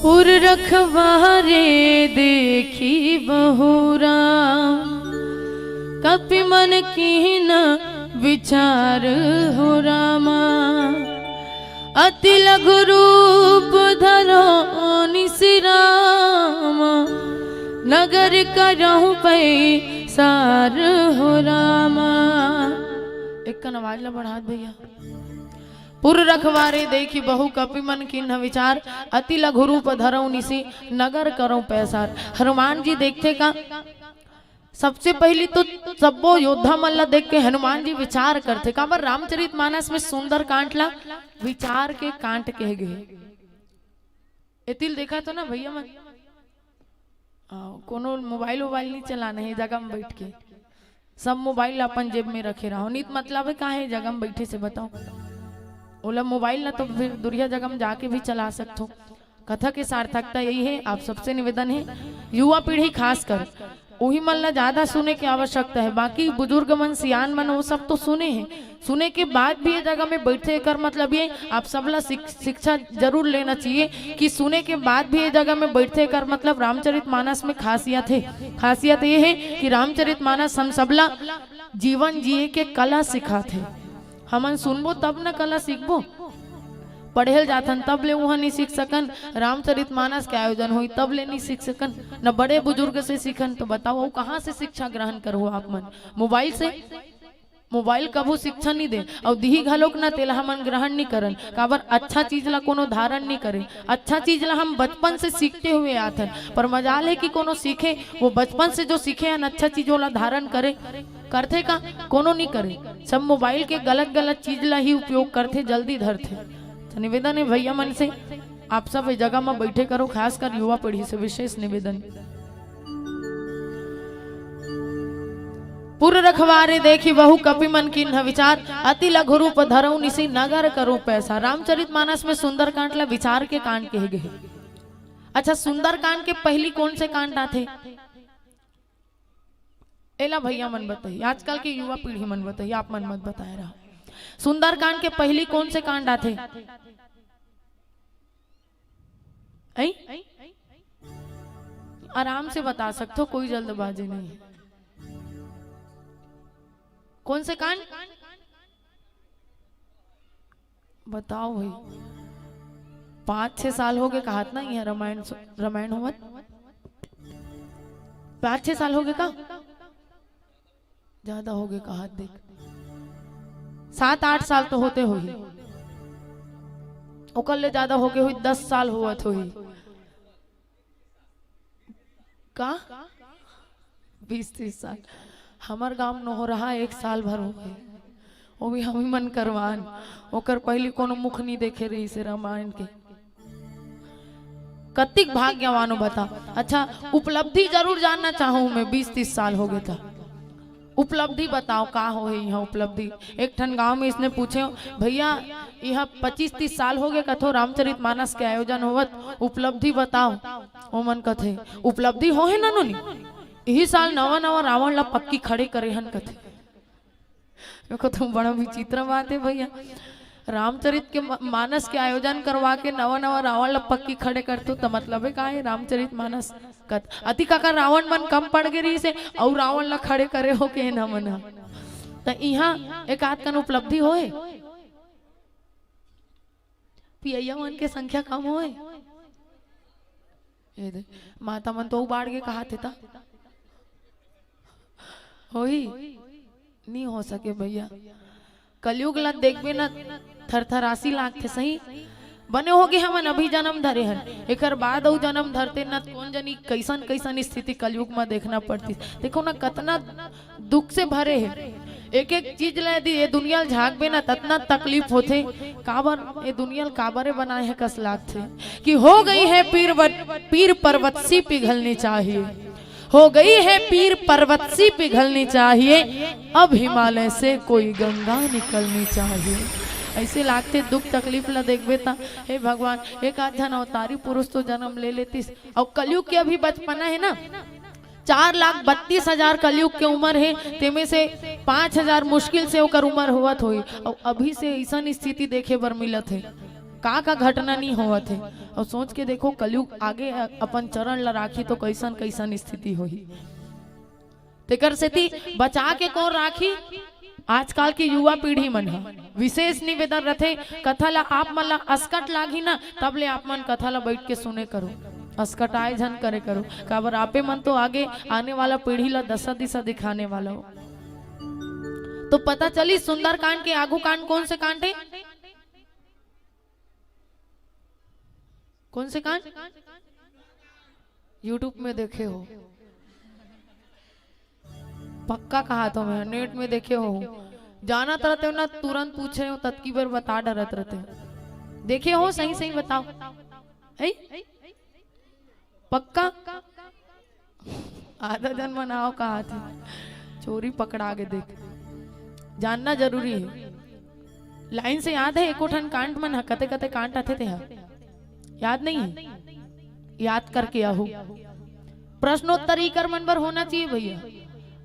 पुर रखवारे देखी बहुरा, कपि मन कीन्ह विचार हो रामा। अति लघु रूप धरो निसि रामा, नगर करहु पैसार हो रामा। एक कन आवाज ला बढ़ा दे भैया। पुर रखवारे देखी बहु कपि मन कीन्ह विचार, अति लघु रूप धरौ निसि नगर करौ पैसार। हनुमान जी देखथे का, सबसे पहिली तो सब्बो योद्धा मन ला देख के हनुमान जी विचार करथे। काबर रामचरित मानस में सुंदरकांड ला विचार के कांड कहे गे हे। एतिल देखा तो ना भैया मन, आ, कोनो मोबाइल वोबाइल नहीं चलाना हे जगह में बैठ के, सब मोबाइल ला अपन जेब में रखे रहो। नित मतलब हे का हे जगह में बैठे से, बताओ? ओला मोबाइल ला तो फिर दुरिहा जगह में जाके भी चला सकथो। कथा के सार्थकता यही हे, आप सबसे निवेदन हे, युवा पीढ़ी खासकर उही मन ला ज्यादा सुने के आवश्यकता हे। बाकी बुजुर्ग मन, सियान मन, वो सब तो सुने हे, सुने के बाद भी ये जगह में बैठे, एकर मतलब ये आप सब ला शिक-, शिक्षा जरूर लेना चाहिए कि सुने के बाद भी ये जगह में बैठे, एकर मतलब रामचरित मानस में खासियत हे। खासियत ये हे कि रामचरित मानस हम सब ला जीवन जिए के कला सिखाथे। हमन सुनबो तब न कला सीखबो। पढ़े ल जाथन तब ले उहाँ नहीं सीख सकन, रामचरित मानस के आयोजन होई तब ले नहीं सीख सकन, न बड़े बुजुर्ग से सीखन। तो बताओ, अउ कहाँ से शिक्षा ग्रहण करहु आप मन? मोबाइल से? मोबाइल कभू शिक्षा नहीं दे, अउ दिही घलोक न, तेला हमन ग्रहण नहीं करन। काबर? अच्छा चीज ला कोनो धारण नहीं करे। अच्छा चीज ला हम बचपन से सीखते हुए आथन, पर मजाल हे कि कोनो सीखे, वो बचपन से जो सीखे हन अच्छा चीज ओला धारण करे, करथे का? कोनो नहीं करे। सब मोबाइल के गलत गलत चीज ला ही उपयोग करथे, जल्दी धरथे। तो निवेदन हे भैया मन से, आप सब ए जगह में बैठे करो, खासकर युवा पीढ़ी से विशेष निवेदन। पुर रखवारे देखी बहु कपि मन कीन्ह विचार, अति लघु रूप धरऊ निसि नगर करो पैसार। रामचरित मानस में सुंदरकांड ला विचार के कांड कहे गे हे। अच्छा, सुंदरकांड के पहली कौन से कांड आथे? एला भैया मन बताही, आजकल के युवा पीढ़ी मन बताही, आप मन मत बताए रहा। सुंदरकांड के पहली कौन से कांड आथे? ऐ? आराम से बता सकथो, कोई जल्दबाजी नहीं। कौन से कांड? बताओ भाई, पाँच छह साल हो गए कहात ना, ये रामायण सु-, रामायण होवत पाँच छह साल हो गए का? ज्यादा हो गए कहात, देख, सात आठ साल तो होते होही, ओकर ले ज्यादा हो गए होही, दस साल होवत होही का? बीस तीस साल। हमर गांव नोहरहा एक साल भर हो गए, वो भी हम ही मन करवान। ओकर पहली कोनो मुख नहीं देखे रहिसे रामायण के। कतिक भाग्यवान हो बता। अच्छा, उपलब्धि जरूर जानना चाहूं मैं, बीस तीस साल हो गए था। उपलब्धि बताओ, का होहे यहाँ उपलब्धि? एक ठन गांव में इसने पूछे, "भैया, यहाँ पच्चीस तीस साल हो गए कथो रामचरित मानस के आयोजन होवत, उपलब्धि बताओ।" ओमन कथे, "उपलब्धि होहे ना नोनी, इही साल नवा नवा रावण ला पक्की खड़े करे हन," कथे। देखो, तुम बड़ा विचित्र बात है भैया। रामचरित के म-, मानस के आयोजन करवा के नवा नवा रावण ला पक्की खड़े करथो, त मतलब है का है रामचरित मानस? कत-, अति काका रावण मन कम पड़ गे रहिसे, अउ रावण ला खड़े करे हो के ना मन ह। त इहाँ एक आध कन उपलब्धि होए, पियैया मन के संख्या कम होए। ये दे, माता मन तो बाढ़ के कहा थे ता होही, नहीं हो सके भैया। कलयुग ला देखबे ना, थरथरासी लागथे सही। बने हो गए हमन अभी जन्म धरे हन, एकर बाद अउ जन्म धरते ना, कौन जनी कैसन कैसन स्थिति कलयुग में देखना पड़ती। देखो ना, कतना दुख से भरे हे। एक एक चीज ला यदि ये दुनिया ल झांकबे ना, ततना तकलीफ होथे। काबर ये दुनिया ल काबरे बनाए हे कस लागथे कि हो गई है पीर वट-, पीर पर्वत सी पिघलनी चाहिए। हो गई है पीर पर्वत सी पिघलनी चाहिए, अब हिमालय से कोई गंगा निकलनी चाहिए। ऐसे लागथे दुख तकलीफ ला देखबे ता, हे भगवान, एक आध झन अवतारी पुरुष तो जन्म ले लेतिस। अउ कलयुग के अभी बचपना है ना, चार लाख बत्तीस हजार कलयुग के उम्र है, तेमे से पाँच हजार मुश्किल से ओकर उम्र होवत होही। अउ अभी से ऐसन स्थिति देखे बर मिलत है। का का घटना नहीं होवत हे। और सोच के देखो, कलयुग आगे अपन चरण ला राखी तो कैसन कैसन स्थिति होही। तेकर सेती बचा के कोन राखी? आजकल के युवा पीढ़ी मन ह। विशेष निवेदन रथे, कथा ला आप मन ला असकट लागही ना, तब ले आप मन कथा ला बैठ के सुने करो, असकटाए झन करे करो। काबर आपे मन तो आगे आने वाला पीढ़ी ला दशा दिशा दिखाने वाला हो। तो पता चली सुंदरकांड के आगू कांड कोन से कांड हे? कोन से कांड? YouTube में देखे हो? पक्का कहा तो मैं, net में देखे हो। जानत रहते हो ना, तुरंत पूछे हो, ततकी बेर बता डरत रहते हो। देखे हो, सही सही बताओ। ऐ? पक्का? आधा जन मन आओ कहा थी, चोरी पकड़ा के देख। जानना जरूरी है। लाइन से याद है, एको ठन कांड मन ह, कते कते कांड आथे ते ह? याद नहीं है? याद करके आहू। प्रश्नोत्तरी कर मन बर होना चाहिए भैया।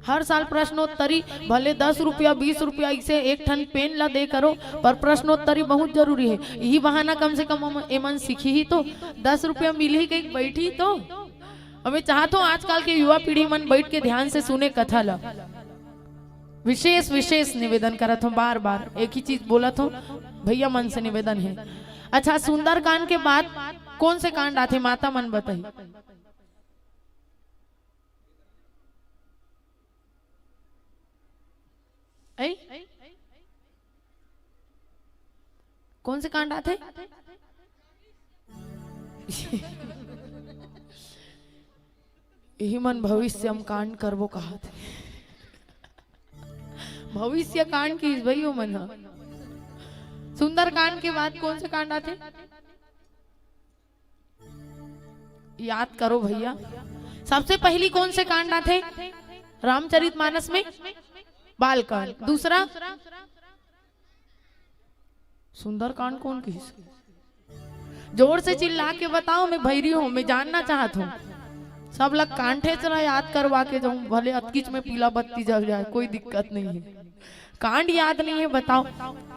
हर साल प्रश्नोत्तरी, भले दस रुपया, बीस रुपया, इसे एक ठन पेन ला दे करो, पर प्रश्नोत्तरी बहुत जरूरी है। यही बहाना कम से कम हम, एमन सीखी ही तो, दस रुपया मिलही कहीं बैठी तो। अब मैं चाहत हूँ आजकल के युवा पीढ़ी मन बैठ के ध्यान से सुने कथा ला। विशेष, विशेष निवेदन करत हूँ, बार बार एक ही चीज बोलत हूँ, भैया मन से निवेदन है। अच्छा, सुंदरकांड के बाद कौन से कांड आथे, माता मन बताही? ऐ? कौन से कांड आथे? यही मन भविष्य हम कांड करबो कहा थे। भविष्य कांड की भाई हो मन ह। सुंदरकांड के बाद कौन से कांड आथे? याद करो भैया, सबसे पहली कौन से कांड आथे रामचरितमानस में? बालकांड। दूसरा सुंदरकांड कौन किहिस? जोर से चिल्ला के बताओ, मैं भैरी हूँ, मैं जानना चाहत हूँ। सब लग कांठे चला याद करवा के जाऊं, भले अतकीच में पीला बत्ती जल जाए, कोई दिक्कत नहीं है। कांड याद नहीं है, बताओ।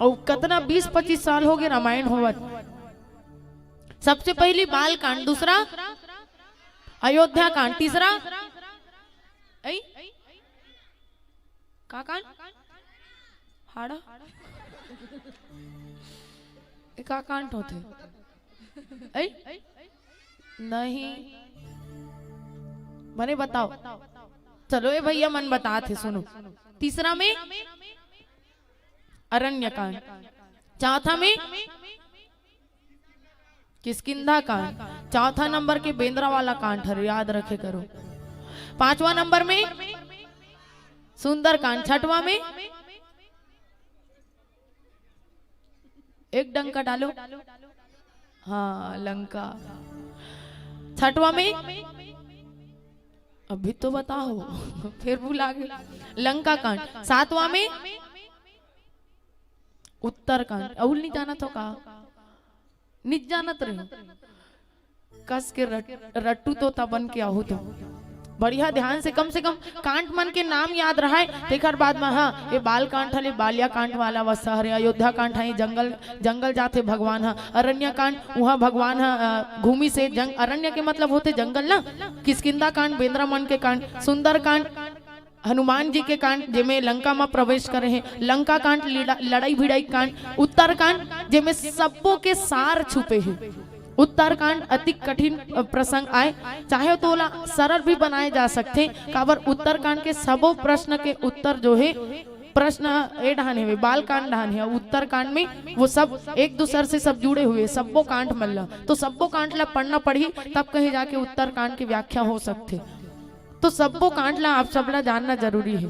और कितना बीस पच्चीस साल हो गए रामायण होवत। सबसे पहली बाल कांड, दूसरा अयोध्या कांड, तीसरा ऐ? का कांड? हाड़ा? ए का कांड होथे? ऐ? नहीं। बने बताओ। चलो, ए भैया मन बतात हे, सुनो। तीसरा में अरण्य कांड, चौथा में किष्किंधा कांड, चौथा नंबर के बेंदरा वाला कांड हर याद रखे करो। पांचवा नंबर में सुंदर कांड, छठवा में एक डंका डालो, हाँ, लंका। छठवा में अभी तो बताओ, फिर भुला गए। लंका कांड। सातवां में उत्तर कांड। अउल नहीं जाना तो का? निज जानत रहे। कस के रट-, रट्टू तोता बन के आहू तो। बढ़िया ध्यान से, कम से कम कांड मन के नाम याद रहे, तेकर बाद में, हाँ, ये बाल कांड हले, बालिया कांड वाला वस्सा हरे, अयोध्या कांड है, जंगल, जंगल जाथे भगवान ह, अरण्य कांड, उहाँ भगवान ह, अ, घूमी से जंग-, अरण्य के मतलब होते जंगल ना, किष्किंधा कांड, बेंदरा मन के कांड, सुंदर कांड, हनुमान जी के कांड, जेमे लंका म प्रवेश करे हे, लंका कांड, लड़ा-, लड़ाई भिड़ाई कांड, उत्तर कांड, जेमे सब्बो के सार छुपे हे। उत्तर कांड अति कठिन, अ, प्रसंग आय, चाहे तो ओला सरल भी बनाए जा सकथे, काबर उत्तर कांड के सबो प्रश्न के उत्तर जो हे, प्रश्न ए डहान हे, बाल कांड डहान हे, उत्तर कांड में वो सब एक दूसर से सब जुड़े हुए, सब्बो कांड मन ला, तो सब्बो कांड ला पढ़ना पड़ही, तब कहीं जाके उत्तर कांड की व्याख्या हो सकथे। तो सब्बो कांड ला आप सब ला जानना जरूरी है।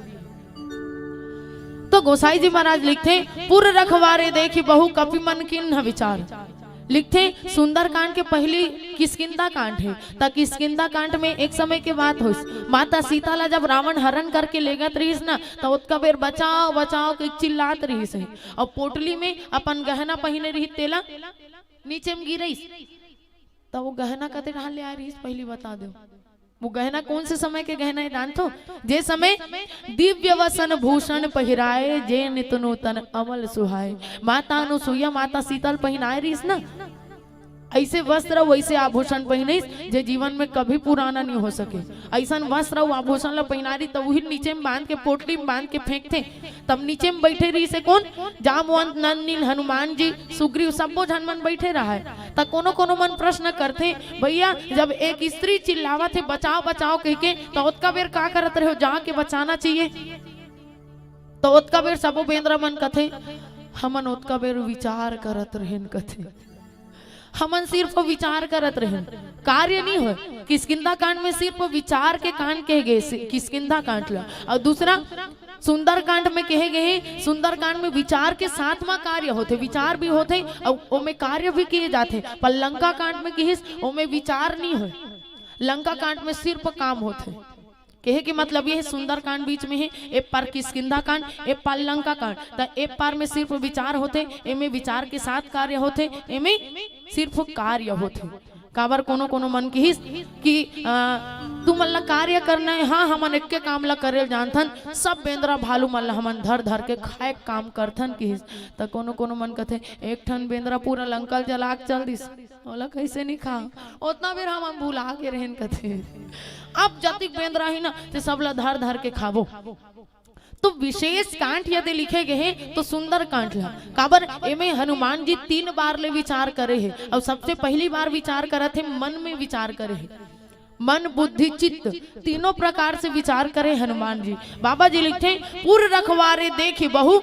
तो गोसाई जी महाराज लिखथे, "पुर रखवारे देखि बहु कपि मन किन्ह विचार।" लिखथे, सुंदरकांड के पहली किष्किंधा कांड है। त किष्किंधा कांड में एक समय के बात होइस, माता सीता ला जब रावण हरण करके लेगत रहिस ना, त ओतका बेर बचाओ, बचाओ के चिल्लात रहिस है। और पोटली में अपन गहना पहिने रहिस, तेला नीचे में गिरइस। त वो गहना कते डहान ले आए रहिस, पहली बता दो। वो गहना कौन से समय के गहना हे जानथो? जे समय दिव्य वसन भूषण पहिराए, जे नित नूतन अमल सुहाए। माता अनुसुईया, माता सीता ल पहिनाए रहिस ना, अइसे वस्त्र अउ अइसे आभूषण पहिनिस, जे जीवन में कभी पुराना नहीं हो सके। अइसन वस्त्र अउ आभूषण ल पहिनारी त उही नीचे में बांध के, पोटली में बांध के फेंकथे। तब नीचे में बइठे रहिस हे कोन? जामवंत, नल नील, हनुमान जी, सुग्रीव, सब्बो झन मन बइठे रहय। त कोनो कोनो मन प्रश्न करथे, भैया, जब एक स्त्री चिल्लावत हे, "बचाओ, बचाओ" कहिके, त ओतका बेर का करत रहे हो? जाके बचाना चाहिए। त ओतका बेर सबो बेंदरा मन कथे, "हमन ओतका बेर विचार करत रहेन," कथे। "हमन सिर्फ विचार करत रहेन, कार्य नहीं होय।" किष्किंधा कांड में सिर्फ विचार के कांड कहे गे हे, किष्किंधा कांड ला। अउ दूसरा सुंदर कांड में कहे गे हे, सुंदर कांड में विचार के साथ मा कार्य होथे, विचार भी होथे अउ ओमे कार्य भी किए जाथे। पर लंका कांड में किहिस, ओमे विचार नहीं होय, लंका कांड में सिर्फ काम होथे। कहे के मतलब ये हे, सुंदर कांड बीच में हे, ए पार किष्किंधा कांड, ए पार लंका कांड। त ए पार में सिर्फ विचार होथे, एमे विचार के साथ कार्य होथे, एमे सिर्फ कार्य होथे। काबर कोनो कोनो मन किहिस कि, अ, "तुमन ला कार्य करना हे।" हाँ, हमन एक्के काम ला करे ल जानथन, सब बेंदरा भालू मन ला हमन धर धर के खाए के काम करथन किहिस। त कोनो कोनो मन कथे, "एक ठन बेंदरा पूरा लंका ल जला के चल दिस, ओला कइसे नहीं खा?" ओतना बेर हमन भुला के रहेन कथे। अब जतिक बेंदरा हे ना, ते सब ला धर धर के खाबो। तो विशेष कांड यदि लिखे गे हे तो सुंदर कांड ला। काबर एमे हनुमान जी तीन बार ले विचार करे हे, अउ सबसे पहली बार विचार करत हे, मन में विचार करे हे। मन, बुद्धि, चित्त, तीनों प्रकार से विचार करे हनुमान जी। बाबा जी लिखथे, "पुर रखवारे देखि बहु,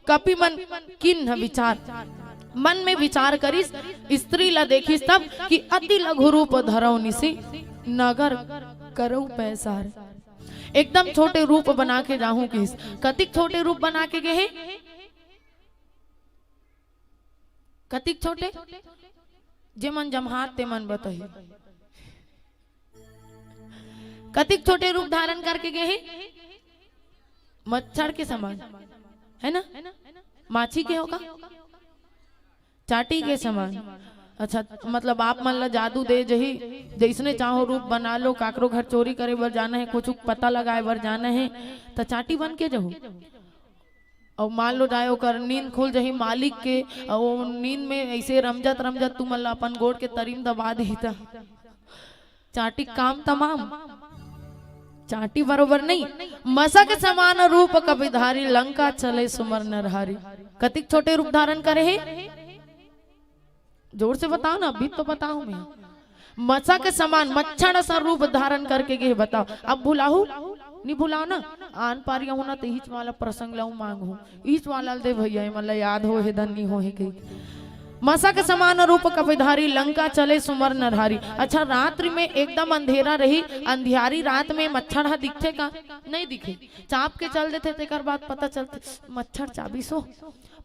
कपि मन कीन्ह विचार।" मन में विचार करिस, स्त्री ला देखिस तब कि "अति लघु रूप धरव निसि, नगर करव पैसार।" एकदम छोटे रूप बना के जाहूं किहिस। कतिक छोटे रूप बना के गे हे? कतिक छोटे? जे मन जम्हात ते मन बताही। कतिक छोटे रूप धारण करके गे हे? मच्छर के समान, है ना? माछी के होगा? चांटी के समान। अच्छा, मतलब आप मन ला जादू दे जही, जइसने चाहो रूप बना लो, काकरो घर चोरी करे बर जाना हे, कुछ पता लगाए बर जाना हे, त चांटी बन के जहू। अउ मान लो जाए ओकर नींद खुल जही मालिक के, अउ वो नींद में ऐसे रमजत रमजत तुमन ला अपन गोड़ के तरी म दबा दिही त चांटी काम तमाम। चांटी बरोबर नहीं। मसक समान रूप कपिधारी, लंका चले सुमर नरहारी। कतिक छोटे रूप धारण करे हे? जोर से बताओ ना, अभी तो बताओ मैं। मसक समान, मच्छर सा रूप धारण करके गे हे, बताओ। अब भुलाहू? नहीं भुलाओ ना। आन पार यहू ना, तो इच वाला प्रसंग लाऊ मांगहू। इच वाला दे भैया, ये मतलब याद हो हे, धन नहीं हो हे कही। मसक समान रूप कपिधारी, लंका चले सुमर नरहारी। अच्छा, रात्रि में एकदम अंधेरा रही, अंधियारी रात में मच्छर ह दिखथे का? नहीं दिखे। चाप के चल देथे, तेकर बाद पता चलथे, मच्छर चाबिस हो।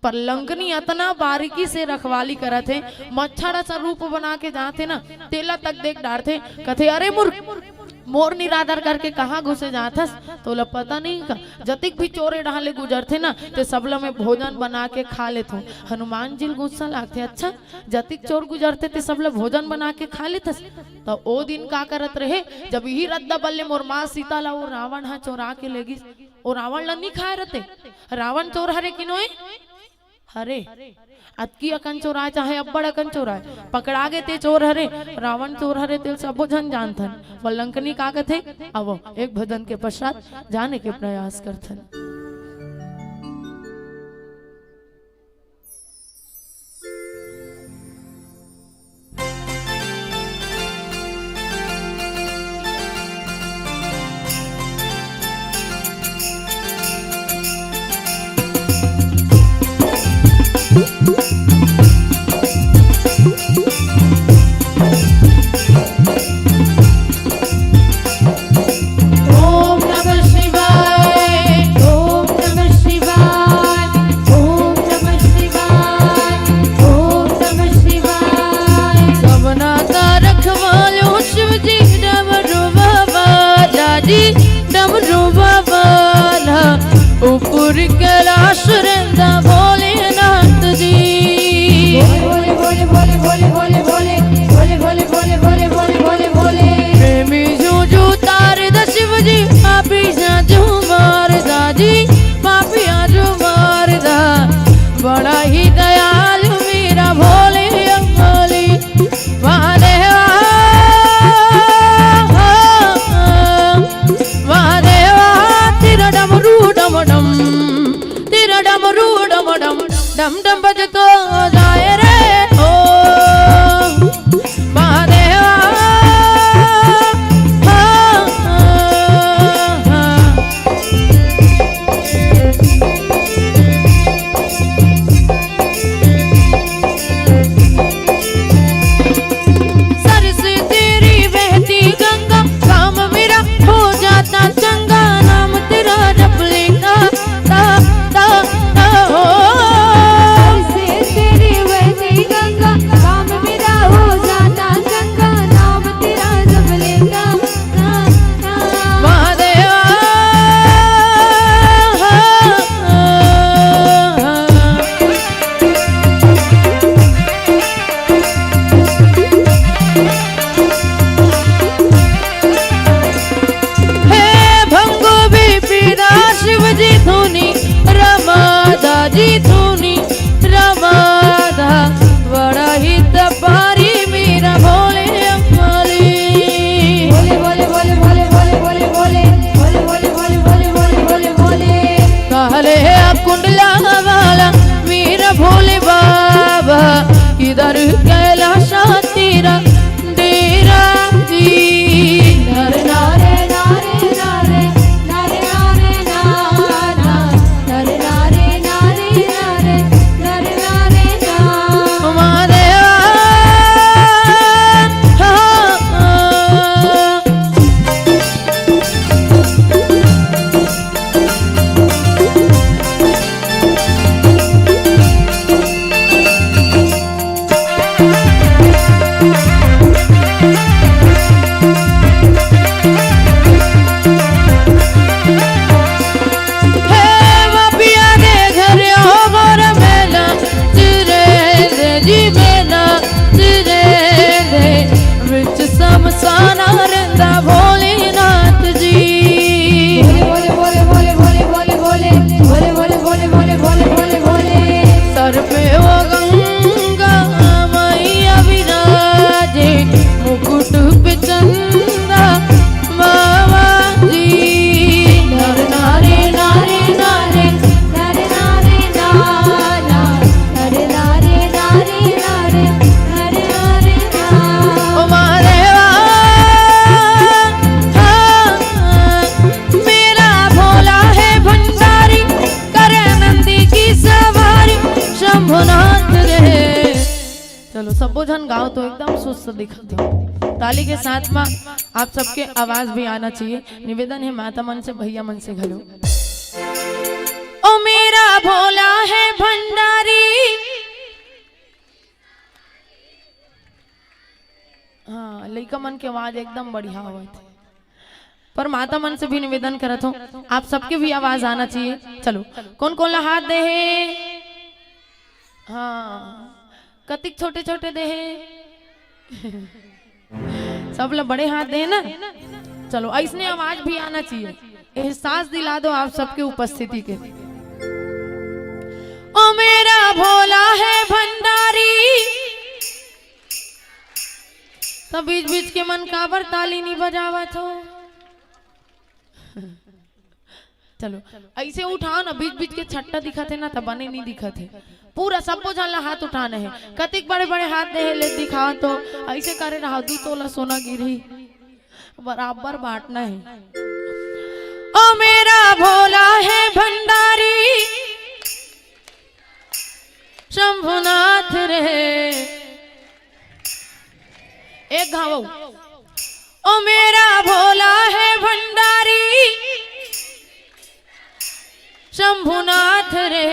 पर लंकनी अतना बारीकी से रखवाली करत हे, मच्छर असन रूप बना के जाथे ना, तेला तक देख डारथे, कथे, "अरे मूर्ख, मोर निरादर करके कहाँ घुसे जाथस? तोला पता नहीं का? जतिक भी चोर ए डहार ले गुजरथे ना, ते सबला मैं भोजन बना के खा लेथों।" हनुमान जी ल गुस्सा लागथे, "अच्छा, जतिक चोर गुजरथे ते सबला भोजन बना के खा लेथस?" त ओ दिन का करत रहे, जब इही रद्दा बल्ले मोर माँ सीता ला वो रावण ह चोरा के ले गिस, ओ रावण ला नहीं खाए रहते। रावण चोर हरे कि नोय? हरे। अतकी अकन चोराय, चाहे अब्बड़ अकन चोराय, पकड़ा गे ते चोर हरे, रावण चोर हरे, तेल सबो झन जानथन। पर लंकनी का कथे, "आवो, एक भजन के पश्चात जाने के प्रयास करथन।" तमसाना रेंदा भोलेनाथ जी। भोले, भोले, भोले, भोले। सर पे वो गंगा मैया विराजे, मुकुट पे चंदा बाबा जी। नर नारे, नारे, नारे, नर नारे, नारा, नर नारे, नारे, नारे, नर नारे, नारा। ओ महादेवा, हाँ, मेरा भोला है भंडारी, करे नंदी की सवारी, शंभुनाथ रे। चलो, सबो झन गाओ तो एकदम सुस्त दिखत हो। ताली के साथ में आप सबके आवाज भी आना चाहिए। निवेदन है माता मन से, भैया मन से घलो। ओ मेरा भोला है भंडारी। हाँ, लइका मन के आवाज एकदम बढ़िया आवत हे। पर माता मन से भी निवेदन करत हो, आप सबके भी आवाज आना चाहिए। चलो, कोन कोन ला हाथ दे हे? हाँ, कतिक छोटे छोटे दे हे? सब ला बड़े हाथ दे हे ना। चलो, ऐसने आवाज भी आना चाहिए, एहसास दिला दो आप सबके उपस्थिति के। ओ मेरा भोला है भंडारी। तो बीच बीच के मन काबर ताली नहीं बजावत हो? चलो, ऐसे उठाओ ना, बीच बीच के छट्टा दिखत हे ना, त बने नहीं दिखत हे। पूरा सबो झन ला हाथ उठाना है। कतिक बड़े बड़े हाथ दे हे, ले दिखाओ तो। ऐसे करे रहा, दू तोला सोना गिरही, बराबर बांटना है। ओ मेरा भोला है भंडारी, शंभुनाथ रे। एक घाव। ओ मेरा भोला है भंडारी, शंभुनाथ रे।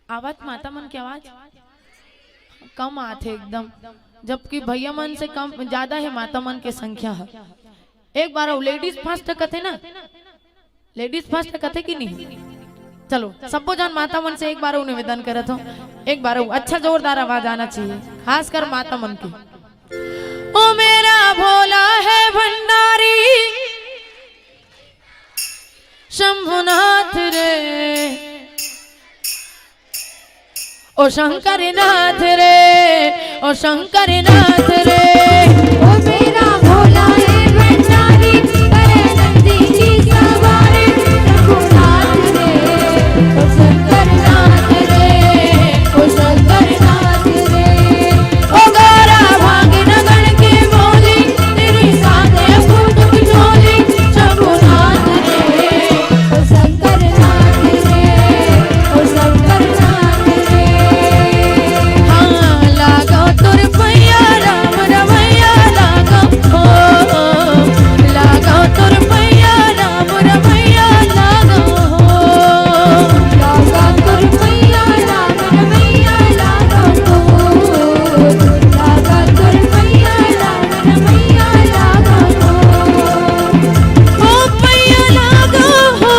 आवत माता मन के आवाज कम आथे एकदम, जबकि भैया मन से कम, ज्यादा है माता मन के संख्या है। एक बार अउ ladies first कथे ना, ladies first कथे कि नहीं? चलो, सबो जन माता मन से एक बार अउ निवेदन करत हो, एक बार अउ अच्छा जोरदार आवाज आना चाहिए, खासकर माता मन के। ओ मेरा भोला है भंडारी, शंभुनाथ रे, ओ शंकर नाथ रे, ओ शंकर नाथ रे। ओ मेरा भोला है भंडारी, करे नंदी की सवारी, शंभुनाथ रे, ओ शंकर नाथ रे, ओ शंकर नाथ रे। ओ गौरा भागिन गण के बोली, तेरी साथे फूट की झोली, शंभुनाथ रे, ओ शंकर नाथ रे, ओ शंकर नाथ रे। हाँ, लागो तोर पैया राम रमैया लागो हो, लागो तोर पैया राम रमैया लागो हो। लागो तोर पैया राम रमैया लागो हो, लागो तोर पैया राम रमैया लागो हो। ओ पैया लागो हो,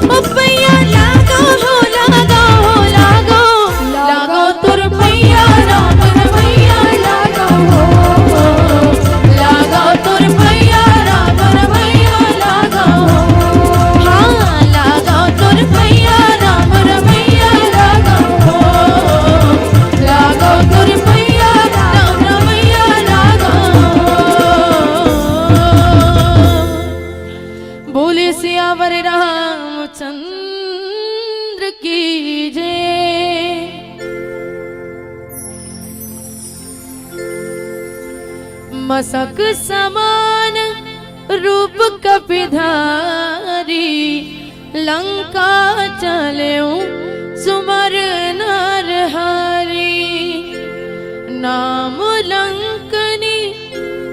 ओ पैया लागो हो, लागो हो, लागो। लागो तोर पैया राम रमैया लागो हो, लागो तोर पैया राम रमैया लागो हो। हाँ, लागो तोर पैया राम रमैया लागो हो, लागो तोर पैया राम रमैया लागो हो। बोले सियावर रामचंद्र की जय। मसक समान रूप कपिधारी, लंका चलेउ सुमर नरहारी। नाम लंकनी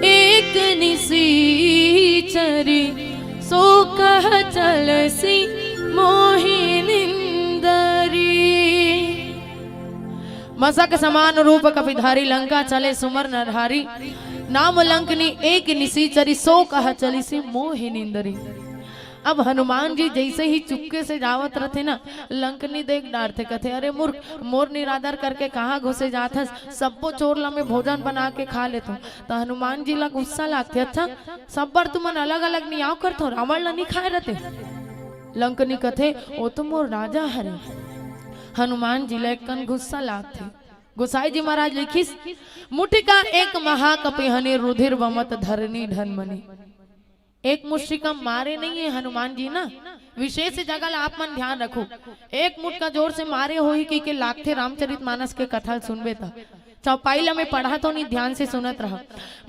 एक निसीचरी, सो कह चलसी मोहि निंदरी। मसक समान रूप कपिधारी, लंका चले सुमर नरहारी। नाम लंकनी एक निसीचरी, सो कह चलसी मोहि निंदरी। अब हनुमान जी जइसे ही चुपके से जावत रथे ना, लंकनी देख डारथे, कथे, "अरे मूर्ख, मोर निरादर करके कहाँ घुसे जात हस? सब्बो चोर ला मैं भोजन बना के खा लेथों।" त हनुमान जी ला गुस्सा लागथे, "अच्छा, सब बर तुमन अलग-अलग नियाव करथो, रावण ला नी खाए रथे?" लंकनी कथे, "ओ तो मोर राजा हरे।" हनुमान जी ला एक कन गुस्सा लागथे। गोसाई जी महाराज लिखिस, "मुठिका एक महाकपि हनि, रुधिर बमत धरनी ढनमनी।" एक मुष्टिका मारे नहीं है हनुमान जी ना, विशेष जगह ला आप मन ध्यान रखो। एक मुटका जोर से मारे होही कहिके लागथे रामचरित मानस के कथा ल सुनबे त। चौपाई ला मैं पढ़ा तो नहीं, ध्यान से सुनत रहा।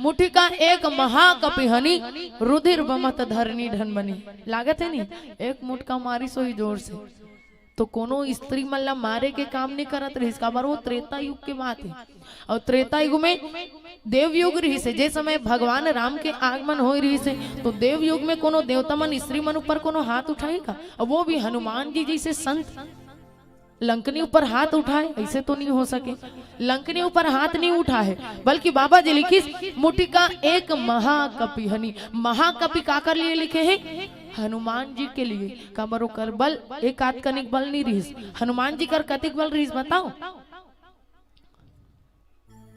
"मुठिका एक महाकपि हनि, रुधिर बमत धरनी ढनमनी।" लागत है नहीं, एक मुटका मारिस होही जोर से। तो कोनो स्त्री मन ला मारे के काम नहीं करत रहिस, काबर वो त्रेता युग के बात है। और त्रेता युग में देव युग रहिस हे, जे समय भगवान राम के आगमन होय रहिस हे, तो देव युग में कोनो देवता मन स्त्री मन ऊपर कोनो हाथ उठाही का? और वो भी हनुमान जी जैसे संत लंकनी ऊपर हाथ उठाए, ऐसे तो नहीं हो सके। लंकनी ऊपर हाथ नहीं उठाए, बल्कि बाबा जी लिखिस, "मुठिका एक महाकपि हनि।" महाकपि काकर लिए लिखे हैं? हनुमान जी के लिए। काबर ओकर बल एक आध कनिक बल नहीं रहिस। हनुमान जी कर कतिक बल रहिस, बताओ?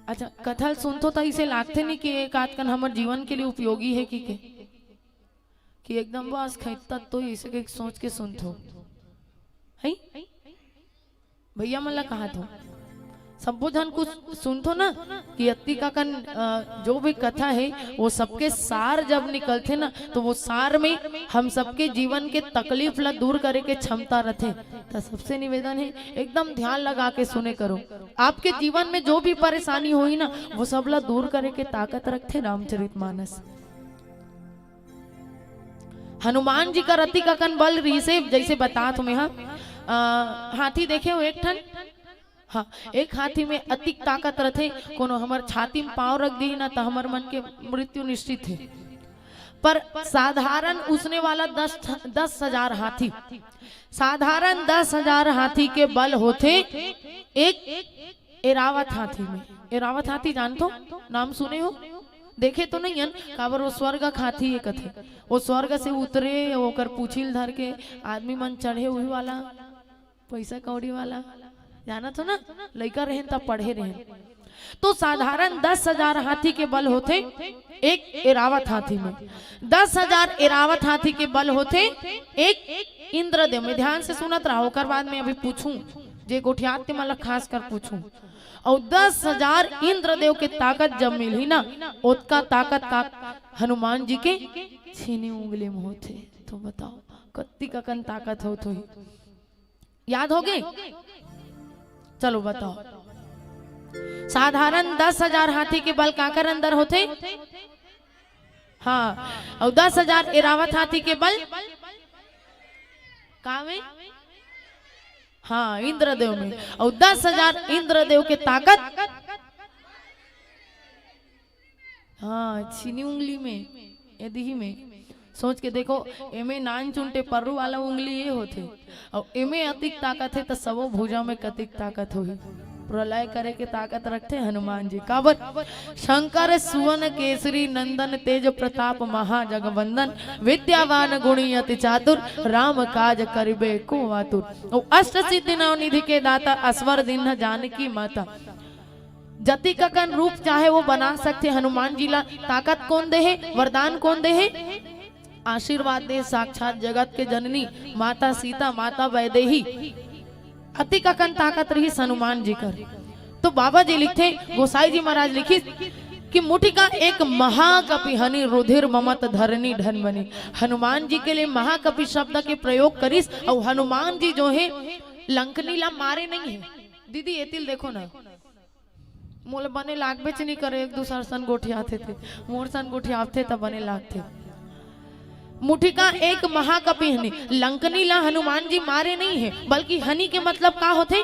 अच्छा, कथा ल सुनथो त इसे लागथे नहीं कि एक आध कन हमर जीवन के लिए उपयोगी है कि के? कि एकदम बस खैता तो इसे के सोच के सुनथो, है? भैया मन ला कहा थो, सब्बो झन कुछ सुनथो ना कि अतिक अकन, अ, जो भी कथा है, वो सबके सार जब निकलथे ना, तो वो सार में हम सबके जीवन के तकलीफ ला दूर करे के क्षमता रथे। त सबसे निवेदन है, एकदम ध्यान लगा के सुने करो। आपके जीवन में जो भी परेशानी होही ना, वो सब ला दूर करे के ताकत रखथे रामचरित मानस। हनुमान जी कर अतिक अकन बल रहिसे, जैसे बतात हूँ मैं, हाँ। अ, हाथी देखे हो एक ठन? हाँ, एक हाथी में अतिक ताकत रथे, कोनो हमर छाती में पाँव रख दिही ना, त हमर मन के मृत्यु निश्चित है। पर साधारण उसने वाला दस, दस हजार हाथी, साधारण दस हजार हाथी के बल होथे एक एरावत हाथी में। एरावत हाथी जानथो? नाम सुने हो? देखे तो नहीं हन, काबर वो स्वर्ग का हाथी ये कथे। वो स्वर्ग से उतरे, ओकर पूछी ल धर के आदमी मन चढ़े, वही वाला, पैसा कौड़ी वाला, जानथो ना, लइका रहेन त पढ़े रहेन। तो साधारण दस हजार हाथी के बल होथे एक एरावत हाथी में, दस हजार एरावत हाथी के बल होथे एक इंद्रदेव में। ध्यान से सुनत रहो, ओकर बाद में अभी पूछूं, जे गोठियात ते मन ला खास कर पूछूं। और दस हजार इंद्रदेव के ताकत जब मिलही ना, ओतका ताकत का हनुमान जी के छीनी उंगली में होथे। तो बताओ, कत्ती ककन ताकत होत होही? याद हो गए? चलो बताओ, साधारण दस हजार हाथी के बल काकर अंदर होथे? हाँ, और दस हजार एरावत हाथी के बल का में? हाँ, इंद्रदेव में। और दस हजार इंद्रदेव के ताकत, हाँ, छीनी उंगली में, एदही में। सोच के देखो, एमे नान चुनटे पर्रू वाला उंगली ये होथे, और एमे अतिक ताकत है, त सबो भुजा में कतिक ताकत होही। प्रलय करे के ताकत रखथे हनुमान जी। काबर? शंकर सुवन केसरी नंदन, तेज प्रताप महाजगवंदन, विद्यावान गुणी अति चातुर, राम काज करिबे को आतुर। ओ अष्ट सिद्धि नव निधि के दाता, असवर दीन्ह जानकी माता। जतिक अकन रूप चाहे वो बना सकथे हनुमान जी ला। ताकत कोन दे हे? वरदान कोन दे हे? आशीर्वाद दे, साक्षात जगत के जननी माता सीता, माता वैदेही। अतिक अकन ताकत रहिस हनुमान जी कर। तो बाबा जी लिखथे, गोसाई जी महाराज लिखिस कि मुठिका एक महाकपि हनि, रुधिर बमत धरनी ढनमनी। हनुमान जी के लिए महाकपि शब्द के प्रयोग करिस। और हनुमान जी जो है, लंकनी ला मारे नहीं है। दीदी, एतिल देखो ना, मोला बने लागबेच नहीं करे, एक दूसर सन गोठियाथे ते, मोर सन गोठियाथे त बने लागथे। मुठिका एक महाकपि हनि, लंकनी ला हनुमान जी मारे नहीं है, बल्कि हनि के मतलब का होथे?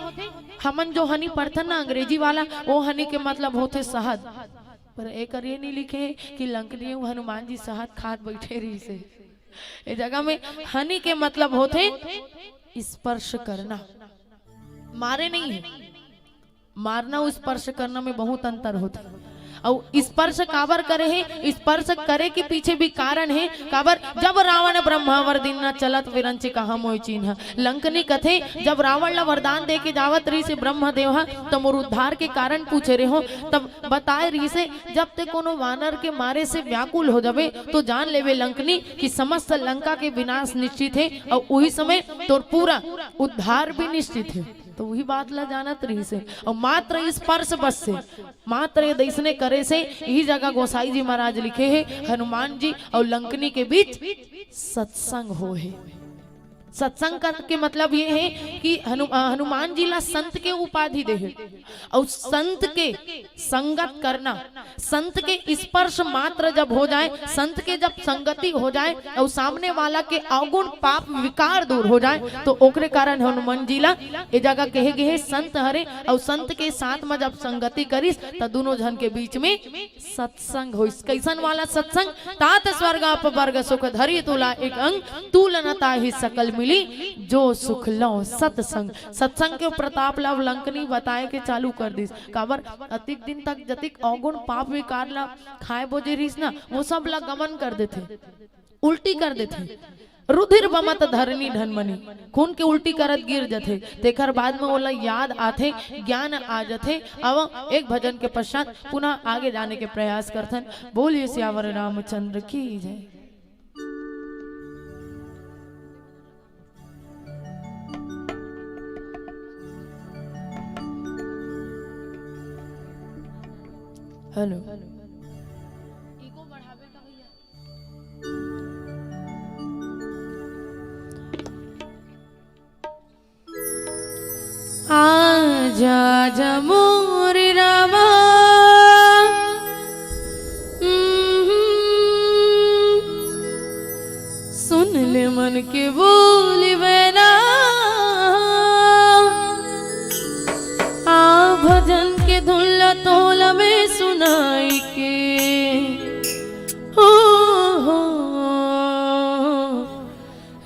हमन जो हनि पढ़थन ना अंग्रेजी वाला, वो हनि के मतलब होथे शहद। पर एकर ये नहीं लिखे कि लंकनी अउ हनुमान जी शहद खात बैठे रहिसे। ए जगह में हनि के मतलब होथे स्पर्श करना, मारे नहीं है। मारना अउ स्पर्श करना में बहुत अंतर होथे। अउ स्पर्श काबर करे हे? स्पर्श करे के पीछे भी कारण हे। काबर? जब रावण ब्रह्मा वर दीन्हा, चलत विरंच कहा मोय चीन्हा। लंकनी कथे, जब रावण ला वरदान दे के जावत रहिस हे ब्रह्मदेव ह, त मोर उद्धार के कारण पूछे रहे हो, तब बताए रहिस हे, जब ते कोनो वानर के मारे से व्याकुल हो जाबे, तो जान लेबे लंकनी कि समस्त लंका के विनाश निश्चित हे, अउ उही समय तोर पूरा उद्धार भी निश्चित हे। तो उही बात ला जानत रहिस हे, अउ मात्र स्पर्श बस से, मात्र ये दइसने करे से, इही जगह गोसाई जी महाराज लिखे हे, हनुमान जी अउ लंकनी के बीच सत्संग होहे। सत्संग का के मतलब ये हे कि हनु, अ, हनुमान जी ला संत के उपाधि दे हे, अउ संत के संगत करना, संत के स्पर्श मात्र जब हो जाए, संत के जब संगति हो जाए, अउ सामने वाला के अवगुण पाप विकार दूर हो जाए, तो ओकरे कारण हनुमान जी ला ए जगह कहे गे हे, संत हरे, अउ संत के साथ में जब संगति करिस, त दोनों झन के बीच में सत्संग होइस। कइसन वाला सत्संग? तात स्वर्ग अपवर्ग सुख, धरि तुला एक अंग, तुल न ताहि सकल मिली, जो सुख लौ सत्संग। सत्संग के प्रताप ला लंकनी बताए के चालू कर दिस। काबर? अतिक दिन तक जतिक अवगुण पाप विकार ला खाए बोजे रहिस ना, वो सब ला गमन कर देथे, उल्टी कर देथे। रुधिर बमत धरनी ढनमनी, खून के उल्टी करत गिर जथे, तेखर बाद में ओला याद आथे, ज्ञान आ जथे। अब एक भजन के पश्चात पुनः आगे जाने के प्रयास करथन। बोलिए सियावर रामचंद्र की जय। हेलो। आजा, आजा मोरे रामा, हम्म, सुन ले मन के बोली बैना। आ भजन के धुन ला तोला में सुनाई के, हो, हो,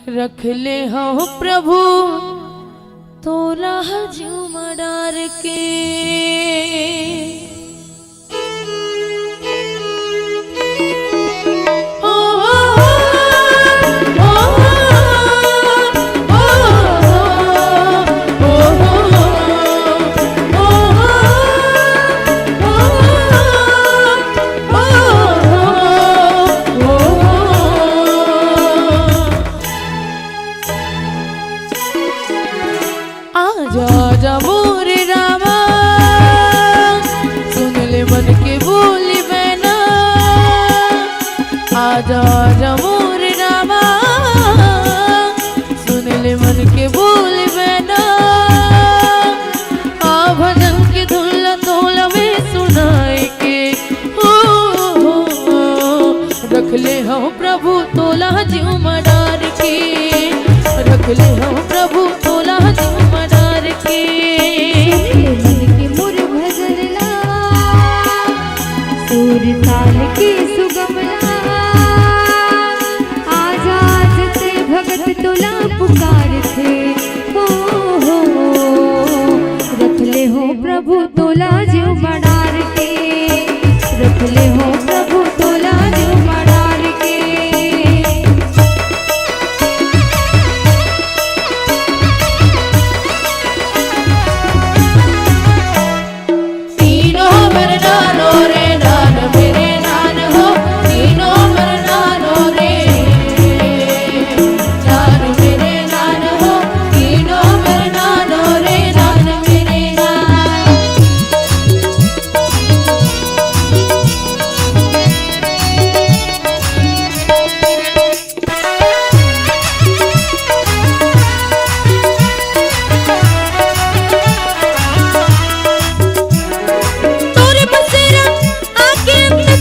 रख ले हव प्रभु तोला ह जीव म डार के। आजा, आजा मोरे रामा, सुन ले मन के बोली बैना। आजा, आजा मोरे रामा, सुन ले मन के बोली बैना। आ भजन के धुन ला तोला में सुनाए के, हो, हो, हो, रख ले हव प्रभु तोला जीव म डार के, रख ले हव प्रभु तोला जीव म डार के। सुन ले मन के मोर भजन ला, सुर ताल के सुगम ला। आजा, आज ते भगत तोला पुकारथे, हो, हो, हो। रख ले हव प्रभु तोला जीव म डार के, रख ले हव प्रभु तोला जीव म डार के। तीनों वरदानों रे दान मेरे दान हो, तीनों वरदानों रे दान मेरे दान हो, तीनों वरदानों रे दान मेरे दान। तोरे बसेरा आके अंत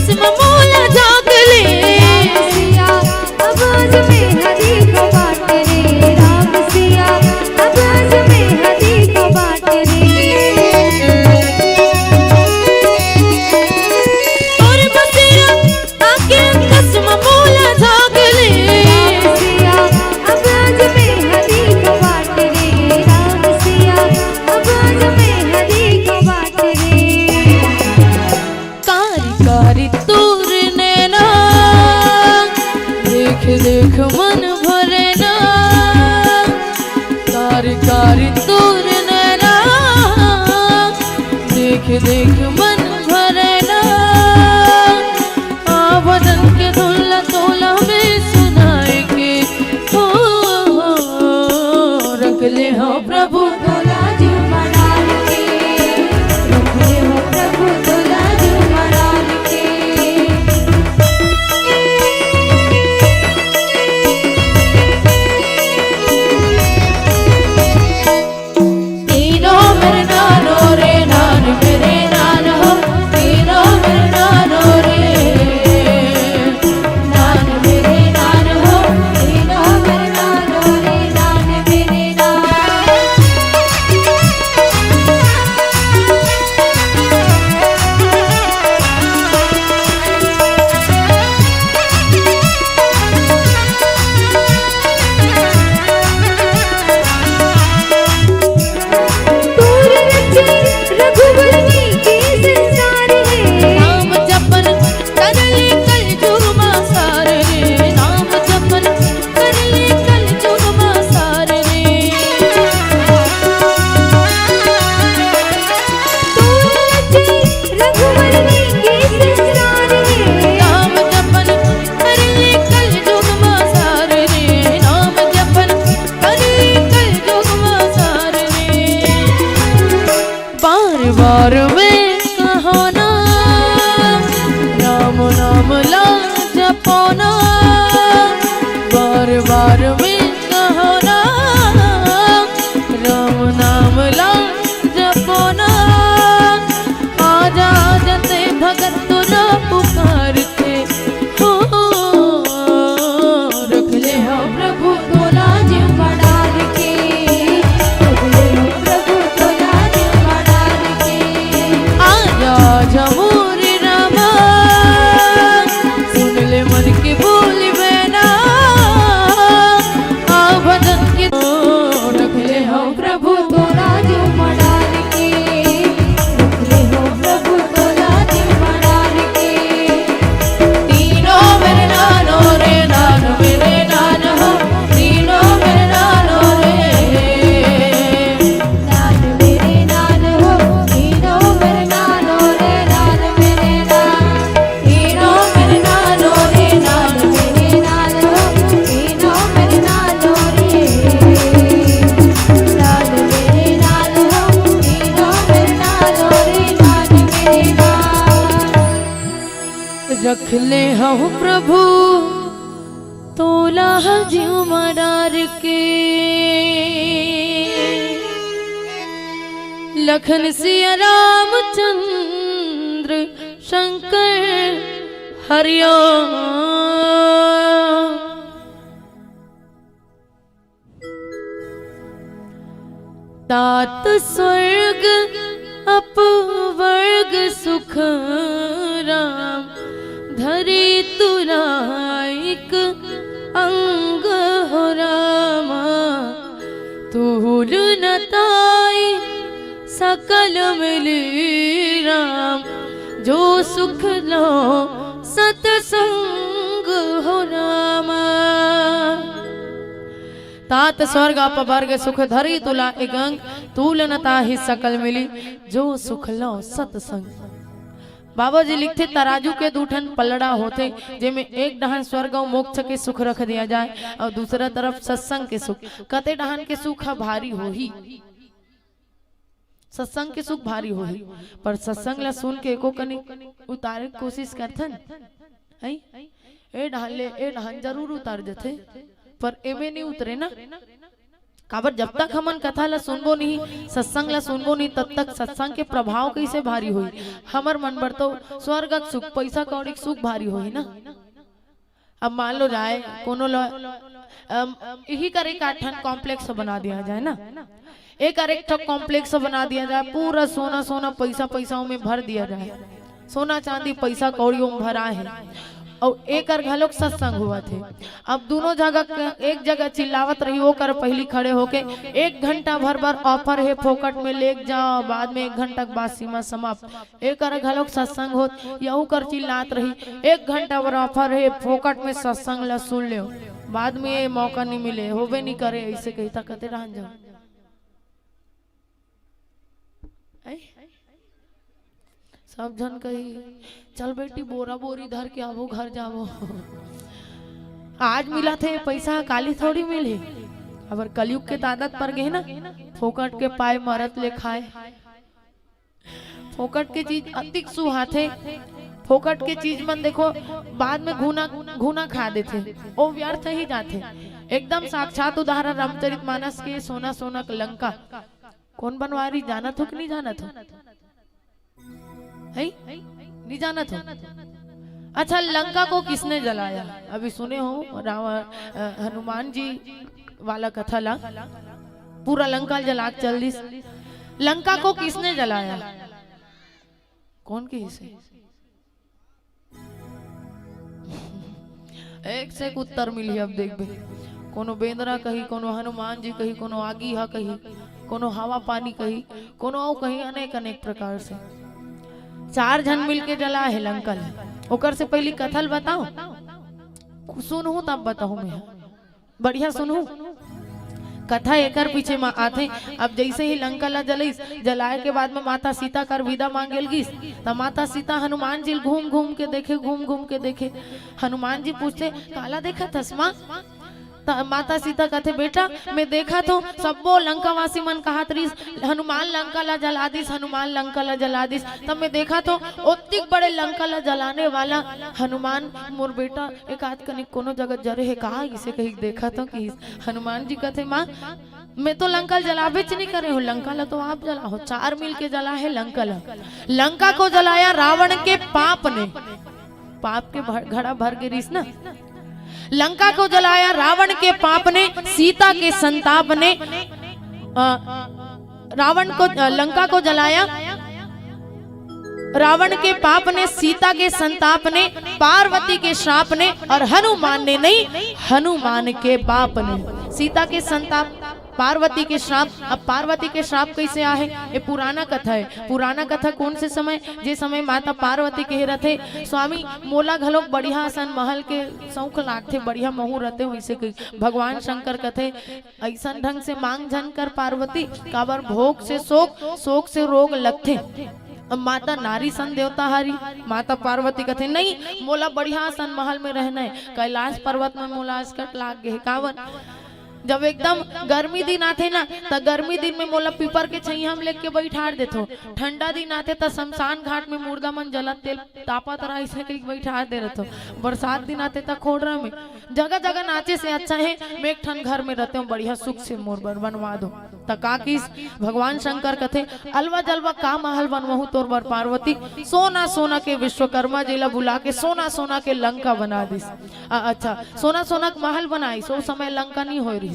ना, राम नाम ला जपो ना, बार बार में कहो ना, राम नाम ला जपो ना। आजा आजा ते भगत तोला पुकार थे हो, रख ले हो प्रभु तोला जिम्मा डार के, रख ले हो प्रभु तोला जिम्मा डार के। आजा आजा मोरे रामा, सुन ले मन के बोली बहना, आ भजन के रख ले हो प्रभु तोला जिम्मा डार के, रख ले हो प्रभु तोला जिम्मा डार के। तीनों मेरे नानो रे, नानो मेरे नानो हो, तीनों मेरे नानो रे। नानो मेरे नानो हो, तीनों मेरे नानो रे, नानो मेरे नानो। तीनों मेरे नानो रे, नानो मेरे नानो, तीनों मेरे नानो रे। नानो मेरे नानो, तीनों मेरे नानो रे, नानो मेरे नानो। रख ले हूँ प्रभु तोला जिम्मा डार के। लखन सिया रामचंद्र शंकर हरिओम। तात स्वर्ग अपवर्ग सुख राम, धरी तुला एक अंग हो रामा। तूल न ताई सकल मिली राम, जो सुख लो सतसंग हो रामा। तात स्वर्ग अपवर्ग सुख धरी तुला एक अंग, तूल न ताहि सकल मिली, जो सुख लो सतसंग। बाबा जी लिखथे, तराजू के दू ठन पलड़ा होथे, जेमे एक डहन स्वर्ग अउ मोक्ष के सुख रख दिया जाए अउ दूसरा तरफ सत्संग के सुख। कते डहन के सुख ह भारी होही? सत्संग के सुख भारी होही, पर सत्संग ला सुन के एको कनी उतारे के कोशिश करथन, हैं? ए डहन ले ए डहन जरूर उतार जथे, पर एमे नहीं उतरे ना। काबर, जब तक हमन कथा ला सुनबो नहीं, सत्संग ला सुनबो नहीं, तब तक सत्संग के प्रभाव कैसे भारी होही? हमर मन बर तो स्वर्ग के सुख, पैसा कौड़ी के सुख भारी होही ना। अब मान लो जाए कोनो ल, अम, यही कर एक आठ ठन कॉम्प्लेक्स बना दिया जाए ना, एक कर एक ठो कॉम्प्लेक्स बना दिया जाए, पूरा सोना सोना, पैसा पैसा में भर दिया जाए, सोना चांदी पैसा कौड़ी में भरा है, अउ एकर घलोक सत्संग हुआ थे। अब दोनों जगह क-, एक जगह चिल्लावत रही, वो कर पहली खड़े होके एक घंटा भर बर ऑफर है, फोकट में लेके जाओ, बाद में एक घंटा के बाद सीमा समाप्त। एकर घलोक सत्संग होत, यहू कर चिल्लात रही, एक घंटा बर ऑफर हे, फोकट में सत्संग ला सुन लेव, बाद में ये मौका नहीं मिले, होबे नहीं करे, ऐसे कहिता कते रहन जाओ। ऐ? सब झन कही, "चल बेटी, बोरा बोरी धर के आबो, घर जाबो।" आज मिला थे पैसा, काली थोड़ी मिली। अबर कलयुग के आदत पर गए ना, फोकट के पाए मरत ले खाए। फोकट के चीज अतिक सुहाथे। फोकट के चीज मन देखो, बाद में घुना, घुना खा देथे, ओ व्यर्थ ही जाथे। एकदम साक्षात उदाहरण रामचरित मानस के सोना सोना के लंका। कौन बनवारी, जानत हो कि नहीं जानत हो? है? नहीं जानत हो? अच्छा, लंका को किसने जलाया? अभी सुने हो रावण, अ, हनुमान जी वाला कथा ला, पूरा लंका जला के चल दिस। लंका को किसने जलाया? कौन कहिस हे? एक से एक उत्तर मिली। अब देखबे, कोनो बेंदरा कही, कोनो हनुमान जी कही, कोनो आगी हा कही, कोनो हवा पानी कही, कोनो अउ कही, अनेक अनेक प्रकार से। चार झन मिलके जला हे लंका ल। ओकर से पहली कथा ल बताओ, सुनहूं तब बताहूं मैं। बढ़िया सुनहू, कथा एकर पीछे म आथे। अब जैसे ही लंका ला जलइस, जलाए के बाद में माता सीता कर विदा मांगेल गिस, त माता सीता हनुमान जी ल घूम घूम के देखे, घूम घूम के देखे। हनुमान जी पूछथे, "काला देखत हस माँ?" त माता सीता कथे, "बेटा, मैं देखत हों, सब्बो लंकावासी मन कहत रिहिस, 'हनुमान लंका ला जला दिस, हनुमान लंका ला जला दिस।' तब मैं देखत हों, ओतिक बड़े लंका ला जलाने वाला हनुमान मोर बेटा एकाध कनिक कोनो जगह जरे हे का?" इसे कही देखत हों कि हनुमान जी कथे, "माँ, मैं तो लंका ल जलाबेच नइ करे हों, लंका ला तो आप जलाहो, चार मिल के जला हे लंका ला।" लंका को जलाया रावण के पाप ने, पाप के भर-, घड़ा भर गे रिहिस ना। लंका को जलाया रावण के पाप ने, सीता के संताप ने, अ, रावण को, अ, लंका को जलाया रावण के पाप ने, सीता के संताप ने, पार्वती के श्राप ने और हनुमान ने नहीं, हनुमान के बाप ने। सीता के संताप, पार्वती के श्राप। अब पार्वती के श्राप कइसे आहे? ये पुराना कथा हे। पुराना कथा कोन से समय? जे समय माता पार्वती कहे रथे, "स्वामी, मोला घलोक बढ़िया असन महल के शौक लागथे, बढ़िया महूँ रते हों," इसे कही। भगवान शंकर कथे, "अइसन ढंग से मांग झन कर पार्वती, काबर भोग से शोक, शोक से रोग लगथे।" अब माता नारी सन देवता हरी, माता पार्वती कथे, "नहीं, मोला बढ़िया असन महल में रहना हे, कैलाश पर्वत में मोला असकट लाग गे हे।" काबर? जब एकदम गर्मी दिन आथे ना, त गर्मी दिन में मोला पीपर के छैया में लेके बैठार देथो। ठंडा दिन आथे, त शमशान घाट में मुर्दा मन जलत तेल तापत रहा, इसे कही बैठार दे रथो। बरसात दिन आथे, त खोड़रा में। जगह जगह नाचे से अच्छा हे, मैं एक ठन घर में रते हों, बढ़िया सुख से मोर बर बनवा दो। त का किस भगवान शंकर कथे, "अलवा जलवा का महल बनवाहूं तोर बर पार्वती, सोना सोना के विश्वकर्मा जी ला बुला के सोना सोना के लंका बना दिस।" अ-, अच्छा, सोना सोना के महल बनाइस, ओ समय लंका नहीं होय रहिस।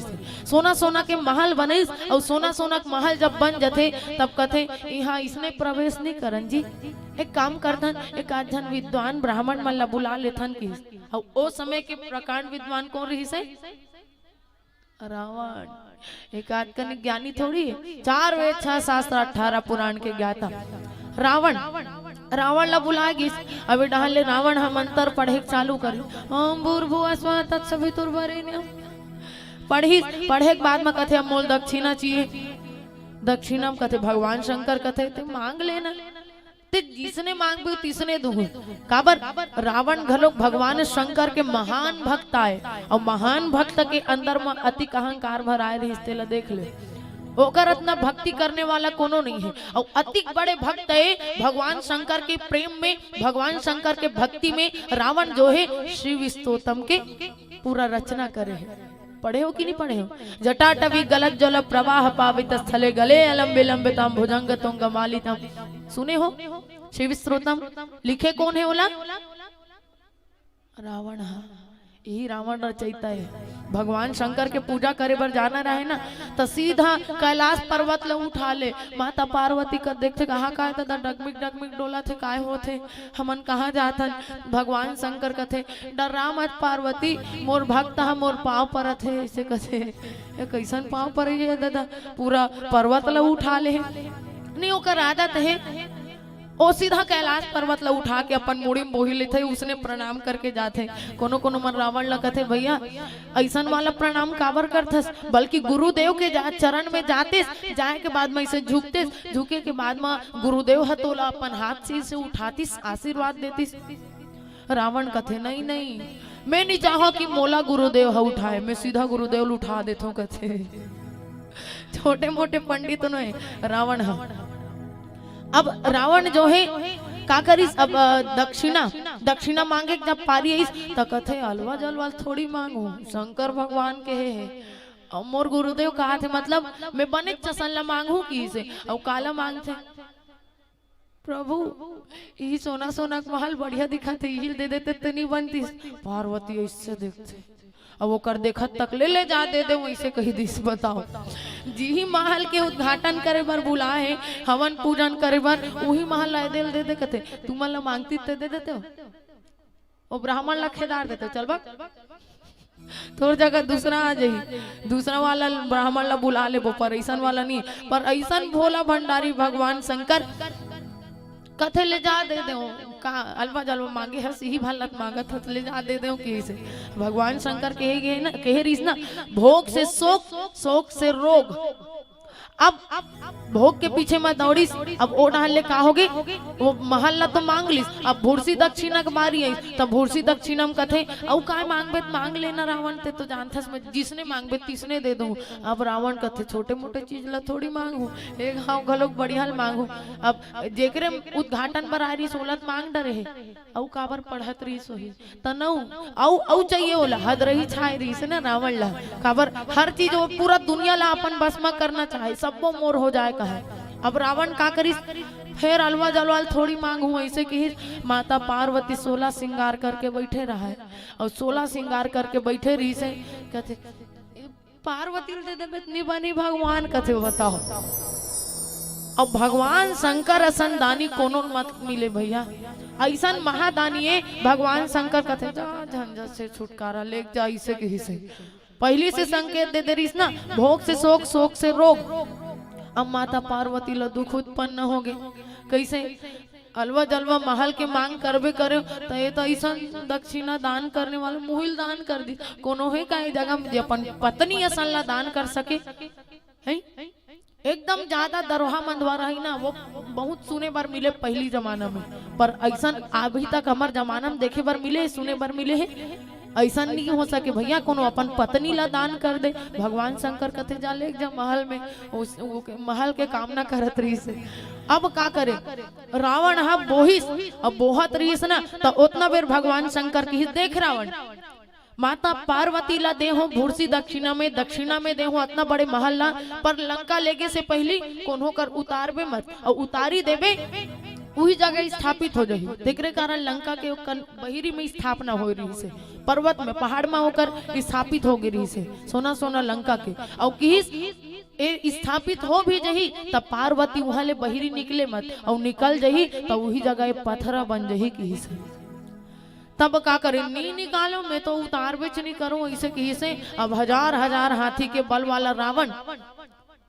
सोना सोना के महल बनाइस, अउ सोना सोना के महल जब बन जथे, तब कथे, "इहाँ इसने प्रवेश नहीं करन जी, एक काम करथन, एक आध झन विद्वान ब्राह्मण मन ला बुला लेथन," किस। अउ ओ समय के प्रकांड विद्वान कोन रहिस हे? रावण। एक आध कन ज्ञानी थोड़ी हे। चार वेद, छह शास्त्र, अठारह पुराण के ज्ञाता रावण। रावण ला बुलाय गिस। अब ए डहर ले रावण ह मंत्र पढ़े के चालू करे, "ओम भूर्भुवः स्वः तत्सवितुर्वरेण्यम्।" पढ़िस, पढ़े के बाद म कथे, "अब मोल दक्षिणा चाहिए।" दक्षिणा म कथे, भगवान शंकर कथे, "ते मांग लेना।" ते जिसने मांगबे तिसने दूहूं। काबर? रावण घलोक भगवान शंकर के महान भक्त आय, अउ महान भक्त के अंदर म अतिक अहंकार भराय रहिस, तेला देख ले। ओकर अतना भक्ति करने वाला कोनो नहीं हे, अउ अतिक बड़े भक्त हे भगवान शंकर के प्रेम में, भगवान शंकर के भक्ति में रावण जो हे शिव स्तोत्रम के पूरा रचना करे हे। पढ़े हो कि नहीं पढ़े हो? "जटाटवी गलज्जल प्रवाह पावित स्थले गले अलम विलंबितम भुजंग तुंग मालितम।" सुने हो शिव स्तोत्रम? लिखे कोन हे ओला? रावण ह। यही रावण रचयिता हे। भगवान शंकर के पूजा करे बर जाना रहे ना, त सीधा कैलाश पर्वत ल उठा ले। माता पार्वती कर देखथे, कहा, "काय दादा डगमिग डगमिग डोलत हे, काय होत हे?" हमन कहाँ जाथन? भगवान शंकर कथे, "डर्रा मत पार्वती, मोर भक्त ह मोर पाँव परत हे," अइसे कथे। "ए, कइसन पाँव परत हे दादा? पूरा पर्वत ल उठा ले हे।" नहीं, ओकर आदत हे, ओ सीधा कैलाश पर्वत ल उठा के अपन मुड़ी म बोही लेथे, उसने प्रणाम करके जाथे। कोनो कोनो मन रावण ल कथे, "भैया, अइसन वाला प्रणाम काबर करथस?" बल्कि गुरुदेव के जा-, चरण में जातिस, जाए के बाद म अइसे झुकतिस, झुके के बाद म गुरुदेव ह तोला अपन हाथ से अइसे उठातिस, आशीर्वाद देतिस। रावण कथे, "नहीं, नहीं, मैं नहीं चाहूं कि मोला गुरुदेव ह उठाए, मैं सीधा गुरुदेव ल उठा देथों," कथे। छोटे मोटे पंडित नोहे, रावण ह। अब रावण जो हे, का करिस? अब, अ, दक्षिणा, दक्षिणा मांगे के जब पारी आइस, त कथे, "अलवा जलवा ल थोड़ी मांगहूं, शंकर भगवान के हे, हे। अउ मोर गुरुदेव कहाथे, मतलब, मैं बनेच चसन ल मांगहूं," किसे, अउ काला मांगथे? "प्रभु, इही सोना सोना के महल बढ़िया दिखत हे, इही ल दे देते त नहीं बनतिस?" पार्वती अइसे देखथे, अब ओकर देखत तक ले, "ले जा दे दे," वइसे कही दिस। बताओ, जिही महल के उद्घाटन करे बर बुलाए हे, हवन पूजन करे बर, उही महल ला दे, दे दे कथे, "तुमन ला मांगती त दे देते हो?" ओ ब्राह्मण ला खेदार देते, "चल बक, तोर जगह दूसरा आ जाही, दूसरा वाला ब्राह्मण ला बुला लेबो, पर अइसन वाला नहीं।" पर अइसन भोला भंडारी भगवान शंकर कथे, "ले जा दे दे, का अलवा जलवा मांगे हस, इही भर ल त मांगत हस, ले जा दे दे," किसे। भगवान शंकर कहे गे ना, कहे रिहिस ना, "भोग से शोक, शोक से रोग।" अब भोग के पीछे म दौड़िस। अब ओ डहर ले का होगे, वो महल ला तो मांग लिस, अब भुरसी दक्षिणा के बारी आइस, तब भुरसी दक्षिणा म कथे, "अउ काय मांगबे त मांग लेना रावण, ते तो जानथस मैं जिसने मांगबे तिसने दे दूं।" अब रावण कथे, "छोटे मोटे चीज ला थोड़ी मांगहूं, एक घाव घलोक बढ़िया ल मांगहूं।" अब जेकरे उद्घाटन बर आय रिहिस ओला त मांग डरे हे, अउ काबर पढ़त रिहिस होही। तनऊ अउ अउ चाहिए ओला, हद रही छाय रहिस ना रावण ला। काबर हर चीज वो पूरा दुनिया ला अपन बस म करना चाहे, सब्बो मोर हो जाए कहे। अब रावण का करिस, "फेर अलवा जलवा ल थोड़ी मांगहूं," अइसे किहिस। माता पार्वती सोलह सिंगार करके बइठे रहय, अउ सोलह सिंगार करके बइठे रहिस हे। कथे, "पार्वती ल दे देबे त नी बनी भगवान," कथे, बताओ। अब भगवान शंकर असन दानी कोनो मत मिले भैया, अइसन महादानी ए भगवान शंकर कथे, "जा झंझट से छुटकारा लेके जा," अइसे किहिस हे। पहिली से संकेत दे दे रिहिस ना, "भोग से शोक, शोक से रोग।" अब माता पार्वती ल दुख उत्पन्न होगे। कइसे? अलवा जलवा महल के मांग करबे करेंव, त ए त अइसन दक्षिणा दान करने वाला मुहिल दान कर दिस। कोनो हे का ए जगह म जे अपन पत्नी असन ला दान कर सके? हैं? एकदम ज्यादा दरोहा मंदवा रही ना, वो बहुत सुने बर मिले पहिली जमाना में, पर अइसन अभी तक हमर जमाना में देखे बर मिले, सुने बर मिले हे। अइसन नहीं हो सके भैया, कोनो अपन पत्नी ला दान कर दे। भगवान शंकर कथे, "जा लेके जा महल में।" उस, वो के, महल के कामना करत रहिस हे। अब का करे, रावण ह बोहिस, अब बोहत रहिस ना, त ओतना बेर भगवान शंकर किहिस, "देख रावण, माता पार्वती ला दे हो भुरसी दक्षिणा में, दक्षिणा में दे हो अतना बड़े महल ला, पर लंका लेगे से पहिली कोनो कर उतारबे मत, अउ उतारी देबे, उही जगह स्थापित हो जाही।" तेकरे कारण लंका के ओकर बहिरी में स्थापना होय रहिस हे, पर्वत में, पहाड़ में ओकर स्थापित हो गे रहिस हे, सोना सोना लंका के। अउ किहिस, "ए स्थापित हो भी जही, त पार्वती उहां ले बहिरी निकले मत, अउ निकल जही, त उही जगह ए पथरा बन जही," किहिस हे। तब का करे, "नी निकालो, मैं तो उतारबेच नी करूं," अइसे किहिस हे। अब हजार हजार हाथी के बल वाला रावण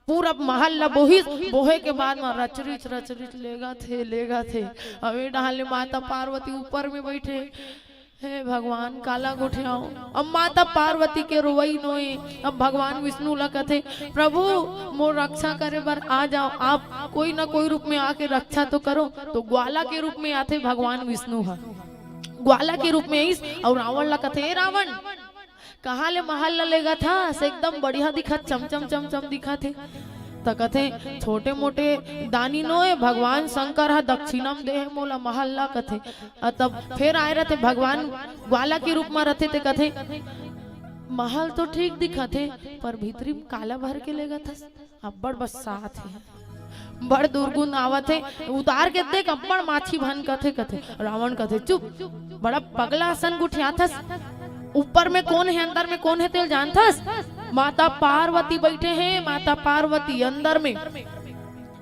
पूरा महल ला बोहिस, बोहे के बाद म रचरिच रचरिच लेगथे, लेगथे। अब ए डहर ले माता पार्वती ऊपर में बइठे, "हे भगवान, काला गोठियाओ।" अब माता पार्वती के रोवई नोय। अब भगवान विष्णु ला कथे, "प्रभु, मोर रक्षा करे बर आ जाओ, आप कोई ना कोई रूप में आके रक्षा तो करो।" तो ग्वाला के रूप में आथे भगवान विष्णु ह। ग्वाला के रूप में आइस अउ रावण ला कथे, "ए रावण, कहाँ ले महल ला लेगथस? एकदम बढ़िया दिखत, चमचम चमचम दिखत हे।" त कथे, "छोटे मोटे दानी नोय, भगवान शंकर ह दक्षिणा म दे हे मोला महल ला," कथे। अ, तब फेर आए रथे भगवान, ग्वाला के रूप म रथे, ते कथे, "महल तो ठीक दिखत हे, पर भीतरी म काला भर के लेगथस, अब्बड़ बरसात हे।" बड़ दुर्गुन आवत हे, उतार के देख, अब्बड़ माछी भनकत हे, कथे। रावण कथे, "चुप, बड़ा पगला असन गोठियाथस। ऊपर में कोन हे, अंदर में कोन हे, तेला जानथस? माता पार्वती बइठे हे, माता पार्वती अंदर में।"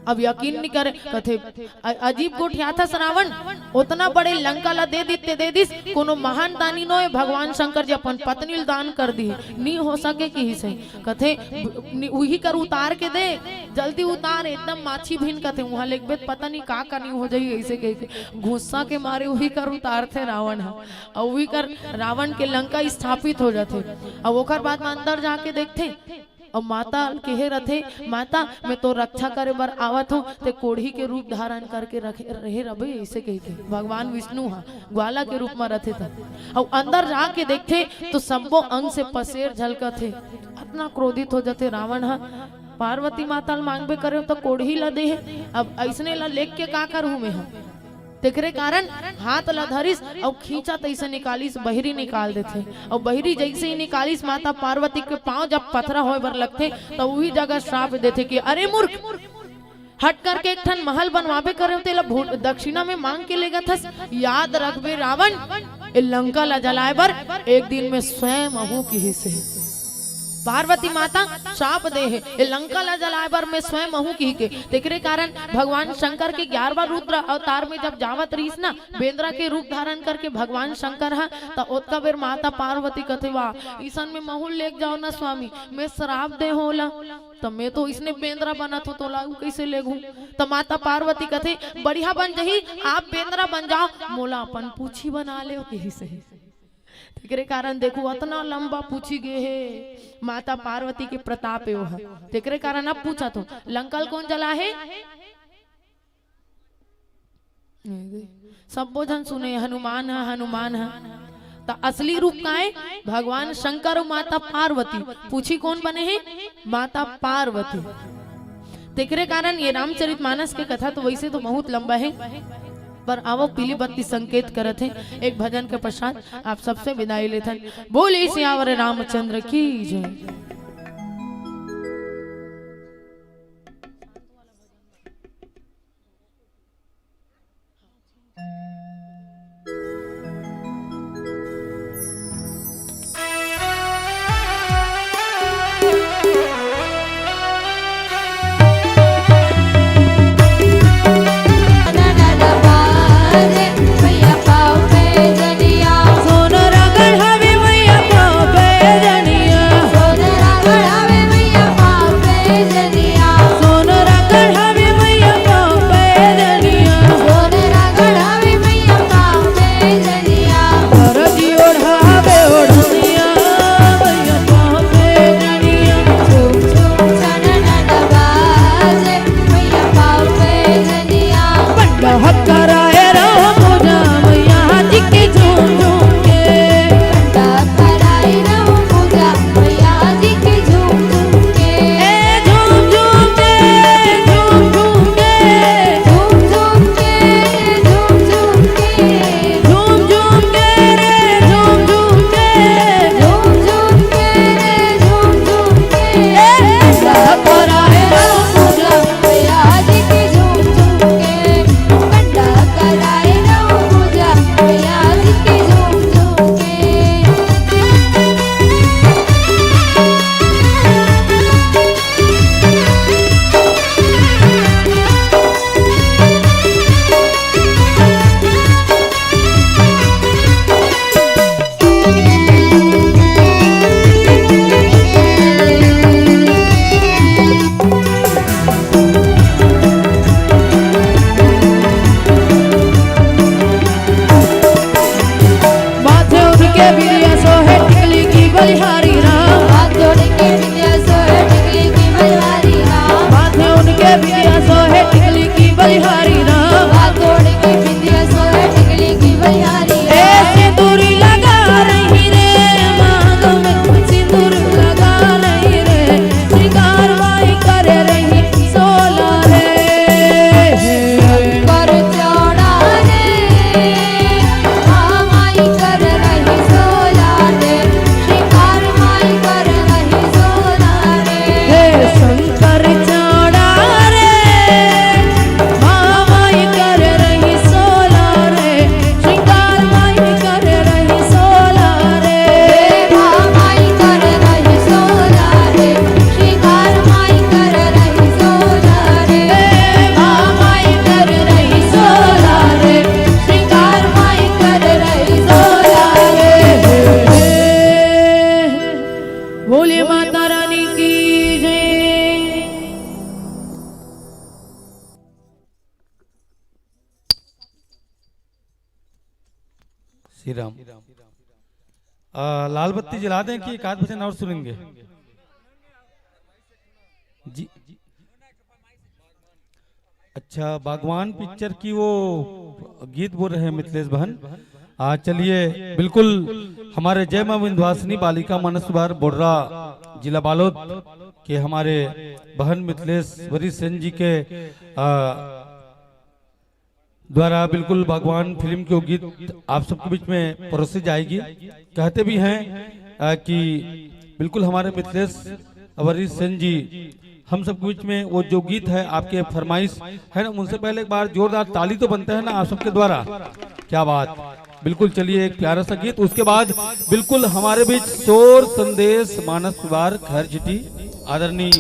अब यकीन नी करे, कथे, "अ-, अजीब गोठियाथस रावण, ओतना बड़े लंका ला दे दिस ते दे दिस, कोनो महान दानी नोय, भगवान शंकर जी अपन पत्नी ल दान कर दिही, नी हो सके," किहिस हे। कथे, "ब-, नि-, उही कर उतार के दे, जल्दी उतार, एकदम माछी भिन," कथे, "उहां लेगबे त पता नहीं का का नहीं हो जाही," अइसे कहिके गुस्सा के मारे उही कर उतारथे रावण ह। अउ उही कर रावण के लंका स्थापित हो जाथे। अउ ओकर बाद म अंदर जाके देखथे, अउ माता ल केहे रथे, "माता, मैं तोर रक्षा करे बर आवत हूं, ते कोढ़ी के रूप धारण करके रखे, रहे रबे," अइसे कहिके भगवान विष्णु ह ग्वाला के रूप म रथे त। अउ अंदर जाके देखथे, तो सब्बो अंग से पसेर झलकत हे। अतना क्रोधित हो जथे रावण ह, पार्वती माता ल मांगबे करे त कोढ़ी ल दे हे, अब अइसने ल लेग के का करहूं मैं ह? तेकरे कारण हाथ ल धरिस अउ खींचत अइसे निकालिस, बहिरी निकाल देथे। अउ बहिरी जइसे ही निकालिस, माता पार्वती के पांव जब पथरा होय बर लगथे, त उही जगह श्राप देथे कि, "अरे मूर्ख, हट करके एक ठन महल बनवाबे करे, तेला भू-, दक्षिणा में मांग के लेगथस। याद रखबे रावण, ए लंका ला जलाए बर एक दिन में स्वयं आहूं," किहिस हे। पार्वती माता श्राप दे हे, "ए लंका ला जलाए बर मैं स्वयं आहूं," किहिके। तेकरे कारण भगवान शंकर के ग्यारहवाँ रुद्र अवतार में जब जावत रहिस ना, बेंदरा के रूप धारण करके भगवान शंकर ह, त ओतका बेर माता पार्वती कथे, "वाह, इसन में महूं ल लेग जाओ ना स्वामी, मैं श्राप दे हों ओला, त मैं तो इसने बेंदरा बनत हों, तोला अउ कइसे लेगहूं?" त माता पार्वती कथे, "बढ़िया बन जही, आप बेंदरा बन जाओ, मोला अपन पूछी बना लेव," किहिस हे। तेकरे कारण देखो, अतना लंबा पूछी गे हे माता पार्वती के प्रताप एव ह। तेकरे कारण अब पूछत हों, लंका ल कोन जलाहे? सब्बो झन सुने, हनुमान ह, हनुमान ह। त असली रूप काय? भगवान शंकर अउ माता पार्वती। पूछी कोन बने हे? माता पार्वती। तेकरे कारण ये रामचरित मानस के कथा तो वैसे तो बहुत लंबा हे, पर आवो पीली बत्ती संकेत करत हे। एक भजन के पश्चात आप सबसे विदाई लेथन। बोले सियावर रामचंद्र की जय। माथे उनके बिंदिया सोहे टिकली की बलिहारी राम। माथे उनके बिंदिया सोहे टिकली की बलिहारी राम। ए सिंदूरी लगा रही रे, मांग में सिंदूर लगा रही रे, श्रृंगार माई कर रही सोला रे। हे शंकर चाड़ा रे, माँ माई कर रही सोला रे, श्रृंगार माई कर रही सोला रे। बोले माता रानी की जय। श्री राम। आ, लाल बत्ती जला दें कि एक आध भजन और सुनेंगे? जी। अच्छा, बागवान पिक्चर की वो गीत बोल रहे हैं मिथिलेश बहन। आ, चलिए, बिल्कुल हमारे जय मां विंध्यवासिनी बालिका मानस विहार बोर्रा, जिला बालोद के हमारे बहन मिथिलेश्वरी सेन जी के, आ, द्वारा बिल्कुल बागवान फिल्म की वो गीत आप सबके बीच में परोसी जाएगी। कहते भी हैं, आ, कि बिल्कुल हमारे मिथिलेश्वरी सेन जी हम सबके बीच में वो जो गीत है आपके फरमाइश है ना, उनसे पहले एक बार जोरदार ताली तो बनता है ना आप सबके द्वारा। क्या बात, बिल्कुल। चलिए, एक प्यारा सा गीत, उसके बाद बिल्कुल हमारे बीच शोर संदेश मानस विहार खैर झिटी आदरणीय,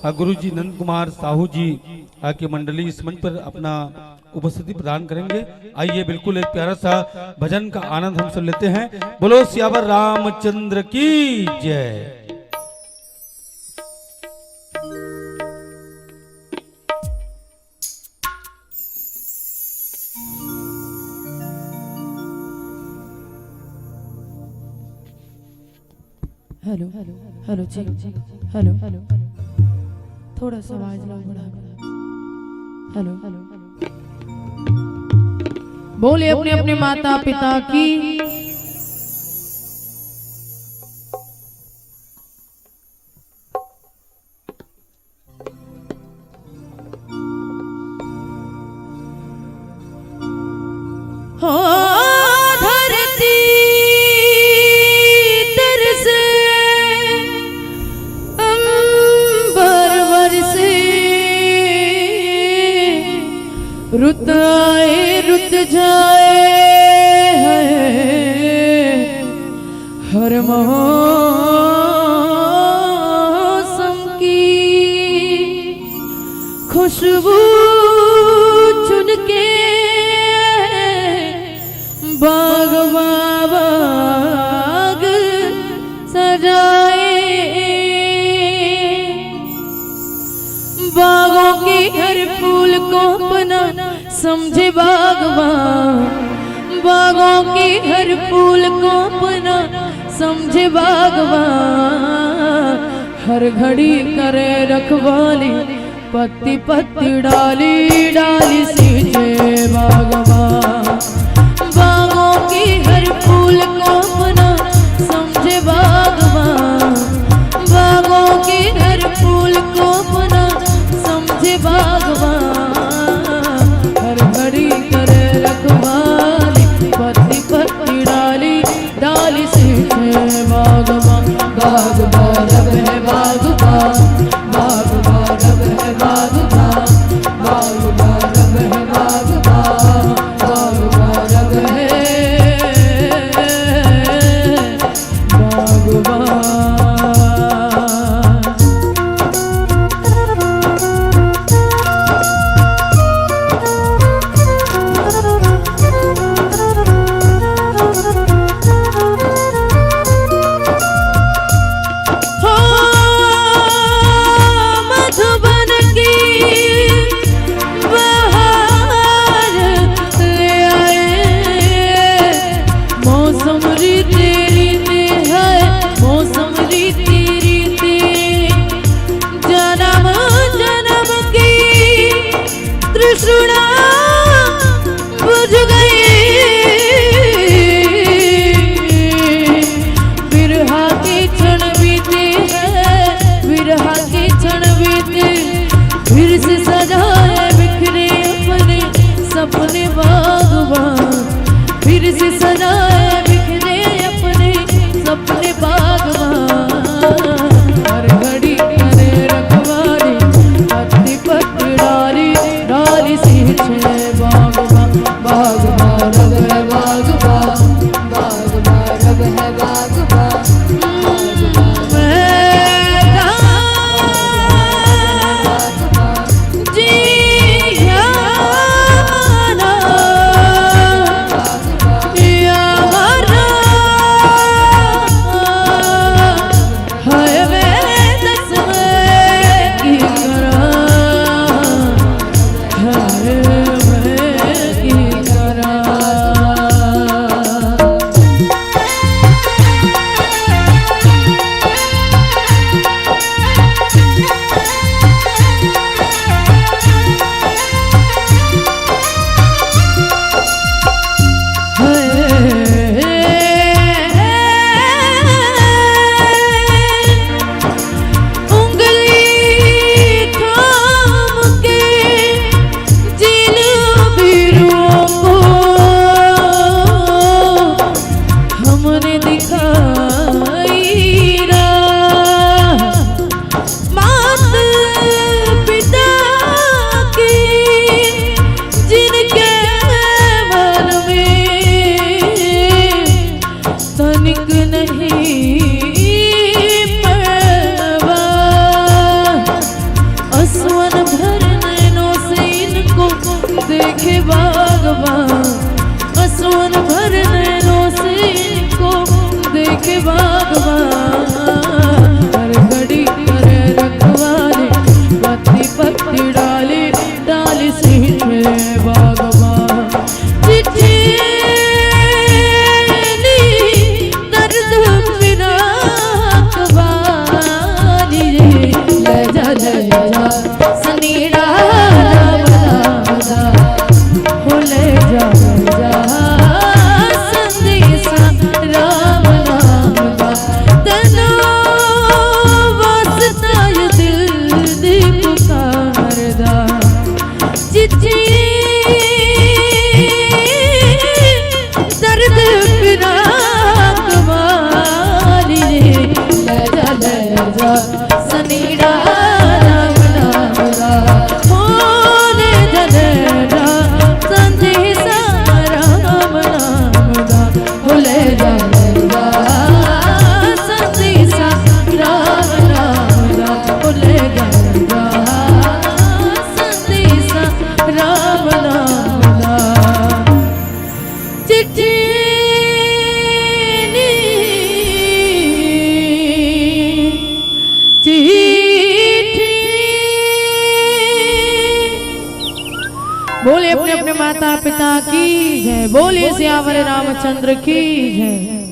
अ, गुरु जी नंद कुमार साहू जी, अ, की मंडली इस मंच पर अपना उपस्थिति प्रदान करेंगे। आइए, बिल्कुल एक प्यारा सा भजन का आनंद हम सब लेते हैं। बोलो सियावर रामचंद्र की जय। Hello, hello, check, check, hello, hello. थोड़ा सा आवाज ला बढ़ा। Hello, hello. बोले अपने अपने माता पिता की। हो धरती तरसे, अंबर बरसे, रुत आए रुत जाए है हर मौसम की खुशबू चुन के बाग बाग सजाए। बागों के हर फूल को अपना समझे बागबान, बागों के हर फूल को अपना समझे बागबान। हर घड़ी करे रखवाली पत्ती पत्ती डाली डाली सींचे बागबान। बागों के हर फूल को अपना समझे बागबान, बागों के हर फूल को अपना समझे बागबान। हर घड़ी करे रखवाली पत्ती पत्ती डाली डाली सींचे बागबान। बागबान रब है बागबान, बागबान रब है बागबान, बागबान रब है बागबान, बागबान रब है बागबान। हो मधुबन की बहार ले आए। मौसम रीते रीते है, मौसम रीते रीते जन्म जन्म की तृष्णा बुझ गई। बिरहा के क्षण बीते हैं, बिरहा के क्षण बीते, फिर से सजाए बिखरे अपने सपने बागबान, फिर से सजाए बिखरे अपने सपने बागबान। हर घड़ी करे रखवाली पत्ती पत्ती डाली डाली सींचे बागबान। बागबान रब है बागबान, बागबान रब है बागबान। बोले अपने अपने माता पिता की जय। बोले सियावर रामचंद्र की जय।